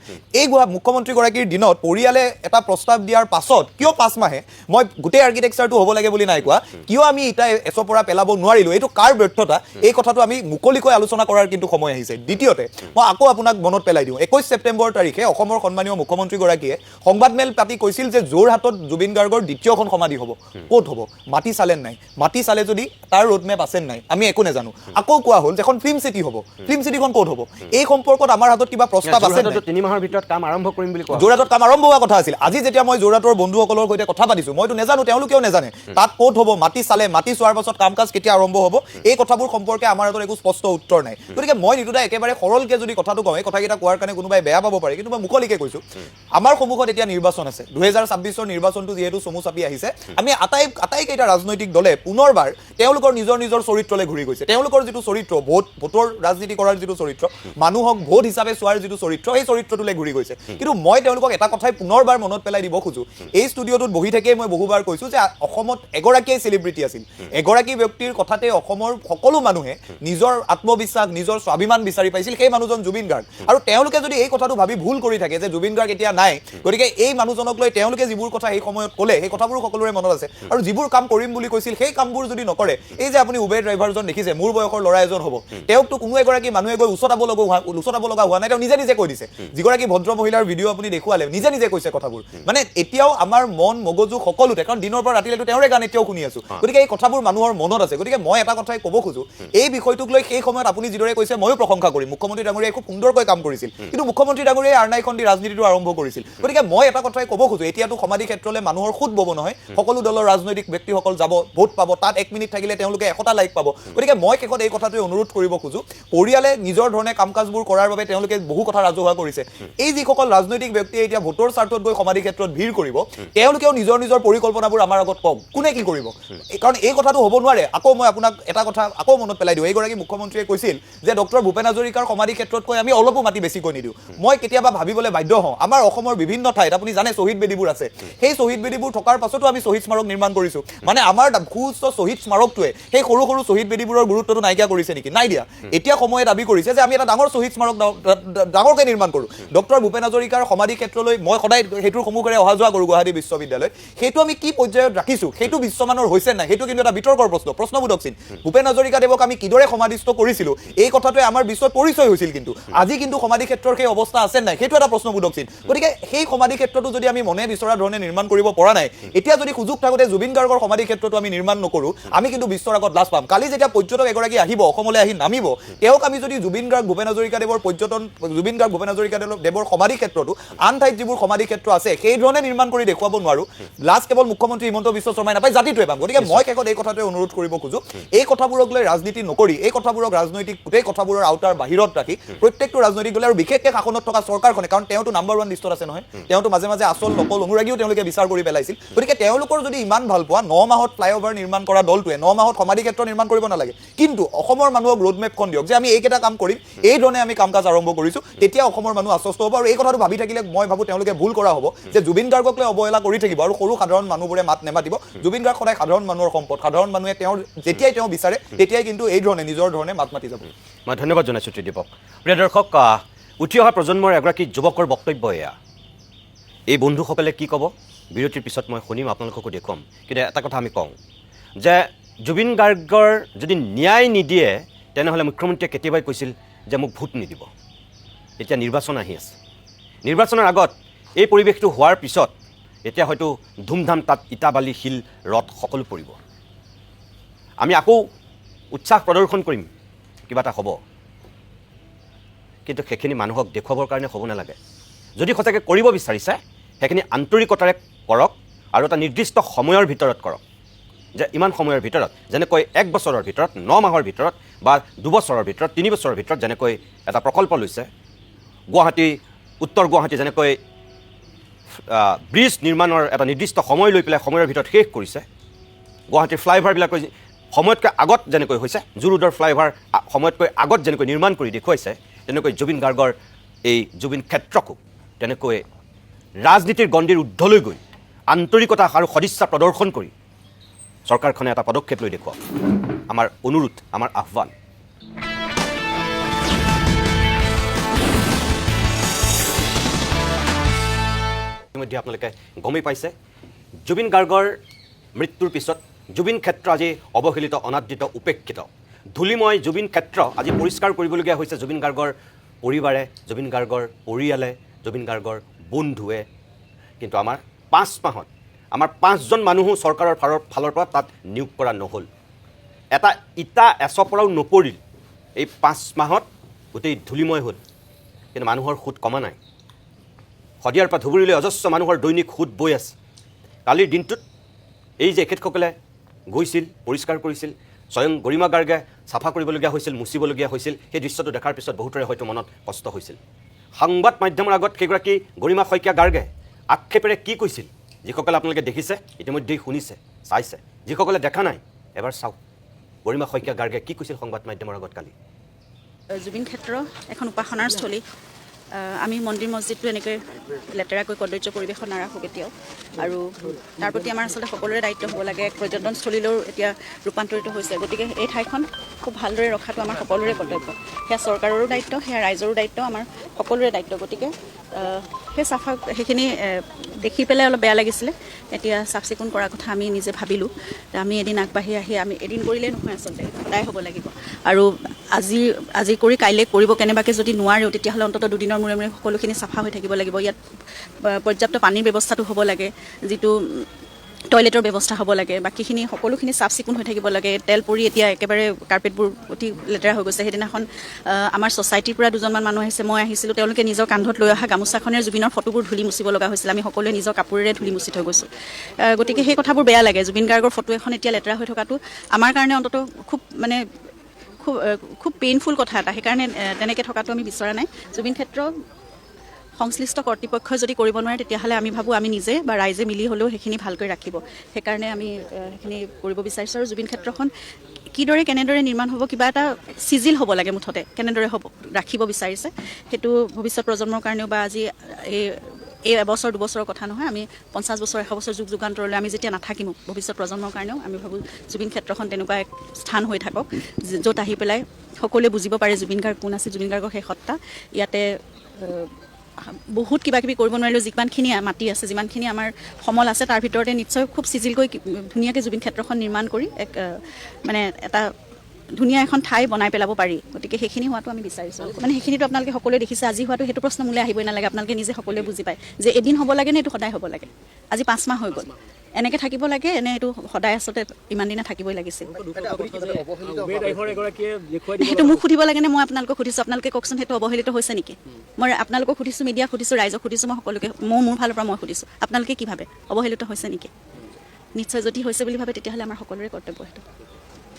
এই মুখ্যমন্ত্ৰীগৰাকীৰ দিনত পৰিয়ালে এটা প্ৰস্তাৱ দিয়াৰ পাছত কিয় 5 মাহে, মই গোটেই আৰ্কিটেকচাৰটো হ'ব লাগে বুলি নাই কোৱা, কিয় আমি ইটা এচপৰা পেলাব নোৱাৰিলোঁ, এইটো কাৰ ব্যৰ্থতা, এই কথাটো আমি মুকলিকৈ আলোচনা কৰাৰ কিন্তু সময় আহিছে। দ্বিতীয়তে মই আকৌ আপোনাক মনত পেলাই দিওঁ, 21 ছেপ্টেম্বৰ তাৰিখে অসমৰ সন্মানীয় মুখ্যমন্ত্ৰীগৰাকীয়ে সংবাদমেল পাতি কৈছিল যে যোৰহাটত জুবিন গাৰ্গৰ দ্বিতীয়খন সমাধি হ'ব। ক'ত হ'ব? মাটি চালে নাই? মাটি চালে যদি তাৰ ৰোডমেপ আছে নাই, আমি একো নাজানো। আকৌ কোৱা হ'ল যে এখন ফিল্ম চিটি হ'ব, ফিল্ম চিটিখন ক'ত হ'ব, এই সম্পৰ্কত আমাৰ হাতত কিবা প্ৰস্তাৱ আছে নাই? 3 মাহৰ ভিতৰত কাম আৰম্ভ কৰিম বুলি কোৱা। যোৰহাটত কাম আৰম্ভ হোৱা কথা আছিল। আজি যেতিয়া মই যোৰহাটৰ বন্ধুসকলৰ সৈতে কথা পাতিছো, মইতো নাজানো, তেওঁলোকেও নাজানে তাত ক'ত হ'ব, মাটি চালে, মাটি চোৱাৰ পাছত কাম কাজ কেতিয়া আৰম্ভ হ'ব, এই কথাবোৰ সম্পৰ্কে আমাৰ হাতত একো স্পষ্ট উত্তৰ নাই। গতিকে মই নিতুদা একেবাৰে সৰলকে যদি কথাটো কওঁ, এই কথাকেইটা কোৱাৰ কাৰণে কোনোবাই বেয়া পাব পাৰে, কিন্তু মই মুকলিকে কৈছো, আমাৰ সন্মুখত এতিয়া নিৰ্বাচন আছে, 2026 নিৰ্বাচনটো যিহেতু চমু চাপি আহিছে, আমি আটাইকেইটা ৰাজনৈতিক দলে পুনৰবাৰ তেওঁলোকৰ নিজৰ নিজৰ চৰিত্ৰলৈ ঘূৰি গৈছে। তেওঁলোকৰ যিটো চৰিত্ৰ, ভোটৰ ৰাজনীতি কৰাৰ যিটো চৰিত্ৰ, মানুহক ভোট হিচাপে চোৱাৰ যিটো চৰিত্ৰ, সেই চৰিত্ৰটোলৈ ঘূৰি গৈছে। কিন্তু মই তেওঁলোকক এটা কথাই পুনৰবাৰ মনত পেলাই দিব খোজো, এই ষ্টুডিঅ'টোত বহি থাকিয়েই মই বহুবাৰ কৈছো যে অসমত এগৰাকীয়ে চেলিব্ৰিটি আছিল, এগৰাকী ব্যক্তিৰ কথাতে অসমৰ সকলো মানুহে নিজৰ আত্মবিশ্বাস, নিজৰ স্বাভিমান বিচাৰি পাইছিল, সেই মানুহজন জুবিন গাৰ্গ। আৰু তেওঁলোকে যদি এই কথাটো ভাবি ভুল কৰি থাকে যে জুবিন গাৰ্গ এতিয়া নাই, নাই। গতিকে এই মানুহজনক লৈ তেওঁলোকে যিবোৰ কথা সেই সময়ত ক'লে, সেই কথাবোৰ সকলোৰে মনত আছে। আৰু যিবোৰ কাম কৰিম বুলি কৈছিল, সেই কামবোৰ যদি নকৰে, এই যে আপুনি উবেৰ ড্ৰাইভাৰজন দেখিছে, মোৰ বয়সৰ ল'ৰা এজন হ'ব, তেওঁকতো কোনো এগৰাকী মানুহে গৈ উচতাব লগা হোৱা নাই, তেওঁ নিজে নিজে কৈ দিছে। যিগৰাকী ভদ্ৰ মহিলাৰ ভিডিঅ' আপুনি দেখুৱালে, নিজে নিজে কৈছে কথাবোৰ। মানে এতিয়াও আমাৰ মন মগজু সকলোতে, কাৰণ দিনৰ পৰা ৰাতিলৈতো তেওঁৰে গান এতিয়াও শুনি আছো। গতিকে এই কথাবোৰ মানুহৰ মনত আছে। গতিকে মই এটা কথাই ক'ব খোজো, এই বিষয়টোক লৈ সেই সময়ত আপুনি যিদৰে কৈছে, ময়ো প্ৰশংসা কৰিম, মুখ্যমন্ত্ৰী ডাঙৰীয়াই খুব সুন্দৰকৈ কাম কৰিছিল, কিন্তু মুখ্যমন্ত্ৰী ডাঙৰীয়াই আৰনাইখন দি ৰাজনীতিটো আৰম্ভ কৰিছিল। গতিকে মই এটা কথাই ক'ব খোজো, এতিয়াতো সমাধি ক্ষেত্ৰলৈ মানুহৰ সোঁত বব নহয়, সকলো দলৰ ৰাজনৈতিক ব্যক্তিসকল যাব, ভোট পাব, তাত 1 মিনিট থাকিলে তেওঁলোকে 100টা লাইক পাব। গতিকে মই শেষত এই কথাটোৱে অনুৰোধ কৰিব খোজো, পৰিয়ালে নিজৰ ধৰণে কাম কাজবোৰ কৰাৰ বাবে তেওঁলোকে বহু কথা ৰাজহুৱা কৰিছে। এই যিসকল ৰাজনৈতিক ব্যক্তিয়ে এতিয়া ভোটৰ স্বাৰ্থত গৈ সমাধি ক্ষেত্ৰত ভিৰ কৰিব, তেওঁলোকেও নিজৰ নিজৰ পৰিকল্পনাবোৰ আমাৰ আগত কওক, কোনে কি কৰিব, কাৰণ এই কথাটো হ'ব নোৱাৰে। আকৌ মই আপোনাক এটা কথা আকৌ মনত পেলাই দিওঁ, এইগৰাকী মুখ্যমন্ত্ৰীয়ে কৈছিল যে ডক্টৰ ভূপেন হাজৰিকাৰ সমাধি ক্ষেত্ৰতকৈ আমি অলপো মাটি বেছিকৈ নিদিওঁ। মই কেতিয়াবা ভাবিবলৈ বাধ্য হওঁ, আমাৰ অসমৰ বিভিন্ন ঠাইত আপুনি জানে শ্বহীদ বেদীবোৰ আছে, সেই শ্বহীদ বেদীবোৰ থকাৰ পাছতো আমি শ্বহীদ স্মাৰক নিৰ্মাণ কৰিছোঁ। মানে আমাৰ সুউচ্চ শ্বহীদ স্মাৰকটোৱে সেই সৰু সৰু শ্বহীদ বেদীবোৰৰ গুৰুত্বটো নাইকিয়া কৰিছে নেকি? নাই দিয়া। এতিয়া সময়ে দাবী কৰিছে যে আমি এটা ডাঙৰ শ্বহীদ স্মাৰক ডাঙৰকৈ নিৰ্মাণ কৰোঁ। ডক্টৰ ভূপেন হাজৰিকাৰ সমাধি ক্ষেত্ৰলৈ মই সদায় সেইটোৰ সন্মুখেৰে অহা যোৱা কৰোঁ গুৱাহাটী বিশ্ববিদ্যালয়ত, সেইটো আমি কি পৰ্যায়ত ৰাখিছোঁ, সেইটো বিশ্বমানৰ হৈছে নাই, সেইটো কিন্তু এটা বিতৰ্কৰ প্ৰশ্ন, প্ৰশ্নবোধক চিন। ভূপেন হাজৰিকাদেৱক আমি কিদৰে সমাধিস্থ কৰিছিলোঁ, এই কথাটোৱে আমাৰ বিশ্বত পৰিচয় হৈছিল, কিন্তু আজি কিন্তু সমাধি ক্ষেত্ৰৰ সেই অৱস্থা আছে নাই, সেইটো এটা প্ৰশ্নবোধক চিন। গতিকে সেই সমাধি ক্ষেত্ৰটো যদি আমি মনে বিচৰা ধৰণে নিৰ্মাণ কৰিব পৰা নাই, এতিয়া যদি সুযোগ থাকোঁতে জুবিন গাৰ্গৰ সমাধি ক্ষেত্ৰটো আমি নিৰ্মাণ নকৰোঁ, আমি কিন্তু বিশ্বৰ আগত লাজ পাম। কালি যেতিয়া পৰ্যটক এগৰাকী আহিব, অসমলৈ আহি নামিব, তেওঁক আমি যদি জুবিন গাৰ্গ ভূপেন হাজৰিকাদেৱৰ পৰ্যটন, জুবিন গাৰ্গ ভূপেন হাজৰিকাদেৱৰ সমাধি ক্ষেত্ৰটো আন ঠাইত যিবোৰ সমাধি ক্ষেত্ৰ আছে সেই ধৰণে নিৰ্মাণ কৰি দেখুৱাব নোৱাৰোঁ, লাজ কেৱল মুখ্যমন্ত্ৰী হিমন্ত বিশ্ব শৰ্মাই নাপায়, জাতিটোৱে পাম। গতিকে মই শেষত এই কথাটোৱে অনুৰোধ কৰিব খোজোঁ, এই কথাবোৰক লৈ ৰাজনীতি নকৰি, এই কথাবোৰক ৰাজনৈতিক গোটেই কথাবোৰৰ আওতাৰ বাহিৰত ৰাখি প্ৰত্যেকটো ৰাজনৈতিক দলে আৰু বিশেষকৈ শাসনত থকা চৰকাৰখনে, কাৰণ তেওঁতো নাম্বাৰ 1 লিষ্টত আছে নহয়, তেওঁতো মাজে মাজে আচল নকল অনুৰাগীও তেওঁলোকে বিচাৰ কৰি পেলাইছিল। গতিকে তেওঁলোকৰ যদি ইমান ভাল পোৱা, 9 মাহত ফ্লাইঅভাৰ নিৰ্মাণ কৰা দলটোৱে 9 মাহত সমাধি ক্ষেত্ৰ নিৰ্মাণ কৰিব নালাগে, কিন্তু অসমৰ মানুহক ৰোডমেপখন দিয়ক যে আমি এইকেইটা কাম কৰিম, এই ধৰণে আমি কাম কাজ আৰম্ভ কৰিছোঁ, তেতিয়া অসমৰ মানুহ আশ্বস্ত হ'ব। আৰু এই কথাটো ভাবি থাকিলে মই ভাবোঁ তেওঁলোকে ভুল কৰা হ'ব যে জুবিন গাৰ্গক লৈ অৱহেলা কৰি থাকিব আৰু সৰু সাধাৰণ মানুহবোৰে মাত নেমাতিব। জুবিন গাৰ্গ সদায় সাধাৰণ মানুহৰ সম্পদ, সাধাৰণ মানুহে তেওঁৰ যেতিয়াই তেওঁ বিচাৰে তেতিয়াই কিন্তু এই ধৰণে নিজৰ ধৰণে মাত মাতি যাব। মই ধন্যবাদ জনাইছোঁ ত্ৰিদীপক। প্ৰিয় দৰ্শক, উঠি অহা প্ৰজন্মৰ এগৰাকী যুৱকৰ বক্তব্য এয়া। এই বন্ধুসকলে কি ক'ব বিৰতিৰ পিছত মই শুনিম, আপোনালোককো দেখুৱাম। কিন্তু এটা কথা আমি কওঁ যে জুবিন গাৰ্গৰ যদি ন্যায় নিদিয়ে তেনেহ'লে মুখ্যমন্ত্ৰীয়ে কেতিয়াবাই কৈছিল যে মোক ভোট নিদিব। এতিয়া নিৰ্বাচন আহি আছে, নিৰ্বাচনৰ আগত এই পৰিৱেশটো হোৱাৰ পিছত এতিয়া হয়তো ধুমধাম তাত ইটা বালি শিল ৰদ সকলো পৰিব। আমি আকৌ উৎসাহ প্ৰদৰ্শন কৰিম, কিবা এটা হ'ব, কিন্তু সেইখিনি মানুহক দেখুৱাবৰ কাৰণে হ'ব নালাগে। যদি সঁচাকৈ কৰিব বিচাৰিছে সেইখিনি আন্তৰিকতাৰে কৰক আৰু এটা নিৰ্দিষ্ট সময়ৰ ভিতৰত কৰক, যে ইমান সময়ৰ ভিতৰত, যেনেকৈ 1 বছৰৰ ভিতৰত, 9 মাহৰ ভিতৰত বা 2 বছৰৰ ভিতৰত, 3 বছৰৰ ভিতৰত যেনেকৈ এটা প্ৰকল্প লৈছে, গুৱাহাটী, উত্তৰ গুৱাহাটী যেনেকৈ ব্ৰিজ নিৰ্মাণৰ এটা নিৰ্দিষ্ট সময় লৈ পেলাই সময়ৰ ভিতৰত শেষ কৰিছে, গুৱাহাটীৰ ফ্লাইঅভাৰবিলাকৰ সময়তকৈ আগত যেনেকৈ হৈছে, জু ৰোডৰ ফ্লাইঅভাৰ সময়তকৈ আগত যেনেকৈ নিৰ্মাণ কৰি দেখুৱাইছে, তেনেকৈ জুবিন গাৰ্গৰ এই জুবিন ক্ষেত্ৰকো তেনেকৈ ৰাজনীতিৰ গণ্ডিৰ ঊৰ্ধলৈ গৈ আন্তৰিকতা আৰু সদিচ্ছা প্ৰদৰ্শন কৰি চৰকাৰখনে এটা পদক্ষেপ লৈ দেখুৱাওক। আমাৰ অনুৰোধ, আমাৰ আহ্বান। ইতিমধ্যে আপোনালোকে গমেই পাইছে, জুবিন গাৰ্গৰ মৃত্যুৰ পিছত জুবিন ক্ষেত্ৰ আজি অৱহেলিত, অনাদৃত, উপেক্ষিত। ধূলিময় জুবিন ক্ষেত্ৰ আজি পৰিষ্কাৰ কৰিবলগীয়া হৈছে জুবিন গাৰ্গৰ পৰিবাৰে, জুবিন গাৰ্গৰ পৰিয়ালে, জুবিন গাৰ্গৰ বন্ধুৱে। কিন্তু আমাৰ 5 মাহত আমাৰ 5জন মানুহো চৰকাৰৰ ফালৰ পৰা তাত নিয়োগ কৰা নহ'ল, এটা ইটা এচপৰাও নপৰিল। এই 5 মাহত গোটেই ধূলিময় হ'ল, কিন্তু মানুহৰ সোঁত কমা নাই। শদিয়াৰ পৰা ধুবুৰীলৈ অজস্ৰ মানুহৰ দৈনিক সোঁত বৈ আছে। কালিৰ দিনটোত এই যে এখেতসকলে গৈছিল, পৰিষ্কাৰ কৰিছিল, স্বয়ং গৰিমা গাৰ্গে চাফা কৰিবলগীয়া হৈছিল, মুচিবলগীয়া হৈছিল। সেই দৃশ্যটো দেখাৰ পিছত বহুতৰে হয়তো মনত কষ্ট হৈছিল। সংবাদ মাধ্যমৰ আগত সেইগৰাকী গৰিমা শইকীয়া গাৰ্গে আক্ষেপেৰে কি কৈছিল, যিসকলে আপোনালোকে দেখিছে, ইতিমধ্যেই শুনিছে, চাইছে, যিসকলে দেখা নাই এবাৰ চাওক গৰিমা শইকীয়া গাৰ্গে কি কৈছিল সংবাদ মাধ্যমৰ আগত কালি। জুবিন ক্ষেত্ৰ এখন উপাসনাৰ স্থলী, আমি মন্দিৰ মছজিদটো এনেকৈ লেতেৰাকৈ কদৰ্য পৰিৱেশত নাৰাখোঁ কেতিয়াও। আৰু তাৰ প্ৰতি আমাৰ আচলতে সকলোৰে দায়িত্ব হ'ব লাগে। এক পৰ্যটনস্থলীলৈও এতিয়া ৰূপান্তৰিত হৈছে, গতিকে এই ঠাইখন খুব ভালদৰে ৰখাটো আমাৰ সকলোৰে কৰ্তব্য। সেয়া চৰকাৰৰো দায়িত্ব, সেয়া ৰাইজৰো দায়িত্ব, আমাৰ সকলোৰে দায়িত্ব। গতিকে সেই চাফা সেইখিনি দেখি পেলাই অলপ বেয়া লাগিছিলে। এতিয়া চাফ চিকুণ কৰাৰ কথা আমি নিজে ভাবিলোঁ। আমি এদিন আগবাঢ়ি আহি আমি এদিন কৰিলেই নহয়, আচলতে সদায় হ'ব লাগিব। আৰু আজি আজি কৰি কাইলৈ কৰিব কেনেবাকৈ যদি নোৱাৰেও, তেতিয়াহ'লে অন্ততঃ দুদিনৰ মূৰে মূৰে সকলোখিনি চাফা হৈ থাকিব লাগিব। ইয়াত পৰ্যাপ্ত পানীৰ ব্যৱস্থাটো হ'ব লাগে, যিটো টয়লেটৰ ব্যৱস্থা হ'ব লাগে, বাকীখিনি সকলোখিনি চাফ চিকুণ হৈ থাকিব লাগে। তেল পৰি এতিয়া একেবাৰে কাৰ্পেটবোৰ অতি লেতেৰা হৈ গৈছে। সেইদিনাখন আমাৰ ছ'চাইটিৰ পৰা দুজনমান মানুহ আহিছে, মই আহিছিলোঁ। তেওঁলোকে নিজৰ কান্ধত লৈ অহা গামোচাখনেৰে জুবিনৰ ফটোবোৰ ধূলি মুচিব লগা হৈছিল। আমি সকলোৱে নিজৰ কাপোৰেৰে ধূলি মুচি থৈ গৈছোঁ। গতিকে সেই কথাবোৰ বেয়া লাগে। জুবিন গাৰ্গৰ ফটো এখন এতিয়া লেতেৰা হৈ থকাটো আমাৰ কাৰণে অন্ততঃ খুব মানে খুব খুব পেইনফুল কথা এটা। সেইকাৰণে তেনেকৈ থকাটো আমি বিচৰা নাই। জুবিন ক্ষেত্ৰ সংশ্লিষ্ট কৰ্তৃপক্ষই যদি কৰিব নোৱাৰে, তেতিয়াহ'লে আমি ভাবোঁ আমি নিজে বা ৰাইজে মিলি হ'লেও সেইখিনি ভালকৈ ৰাখিব। সেইকাৰণে আমি সেইখিনি কৰিব বিচাৰিছোঁ। আৰু জুবিন ক্ষেত্ৰখন কিদৰে কেনেদৰে নিৰ্মাণ হ'ব, কিবা এটা চিজিল হ'ব লাগে মুঠতে, কেনেদৰে হ'ব ৰাখিব বিচাৰিছে সেইটো ভৱিষ্যত প্ৰজন্মৰ কাৰণেও, বা আজি এই এই এবছৰ দুবছৰৰ কথা নহয়, আমি 50 বছৰ 100 বছৰ যুগ যুগান্তৰলৈ আমি যেতিয়া নাথাকিম, ভৱিষ্যত প্ৰজন্মৰ কাৰণেও আমি ভাবোঁ জুবিন ক্ষেত্ৰখন তেনেকুৱা এক স্থান হৈ থাকক, য'ত আহি পেলাই সকলোৱে বুজিব পাৰে জুবিন গাৰ্গ কোন আছিল, জুবিন গাৰ্গৰ সেই সত্তা। ইয়াতে বহুত কিবা কিবি কৰিব নোৱাৰিলেও যিমানখিনি মাটি আছে, যিমানখিনি আমাৰ সমল আছে, তাৰ ভিতৰতে নিশ্চয় খুব চিজিলকৈ ধুনীয়াকৈ জুবিন ক্ষেত্ৰখন নিৰ্মাণ কৰি এক মানে এটা ধুনীয়া এখন ঠাই বনাই পেলাব পাৰি। গতিকে সেইখিনি হোৱাটো আমি বিচাৰিছোঁ। মানে সেইখিনিতো আপোনালোকে সকলোৱে দেখিছে। আজি হোৱাটো সেইটো প্ৰশ্ন মোলৈ আহিবই নালাগে। আপোনালোকে নিজে সকলোৱে বুজি পায় যে এদিন হ'ব লাগে নে এইটো সদায় হ'ব লাগে। আজি 5 মাহ হৈ গ'ল, এনেকৈ থাকিব লাগে নে এইটো সদায় আচলতে ইমান দিনে থাকিবই লাগিছিল? সেইটো মোক সুধিব লাগে নে মই আপোনালোকক সুধিছোঁ? আপোনালোকে কওকচোন, সেইটো অৱহেলিত হৈছে নেকি? মই আপোনালোকক সুধিছোঁ, মিডিয়াক সুধিছোঁ, ৰাইজক সুধিছোঁ, মই সকলোকে মই মোৰ ফালৰ পৰা মই সুধিছোঁ, আপোনালোকে কি ভাবে, অৱহেলিত হৈছে নেকি? নিশ্চয় যদি হৈছে বুলি ভাবে, তেতিয়াহ'লে আমাৰ সকলোৰে কৰ্তব্য সেইটো।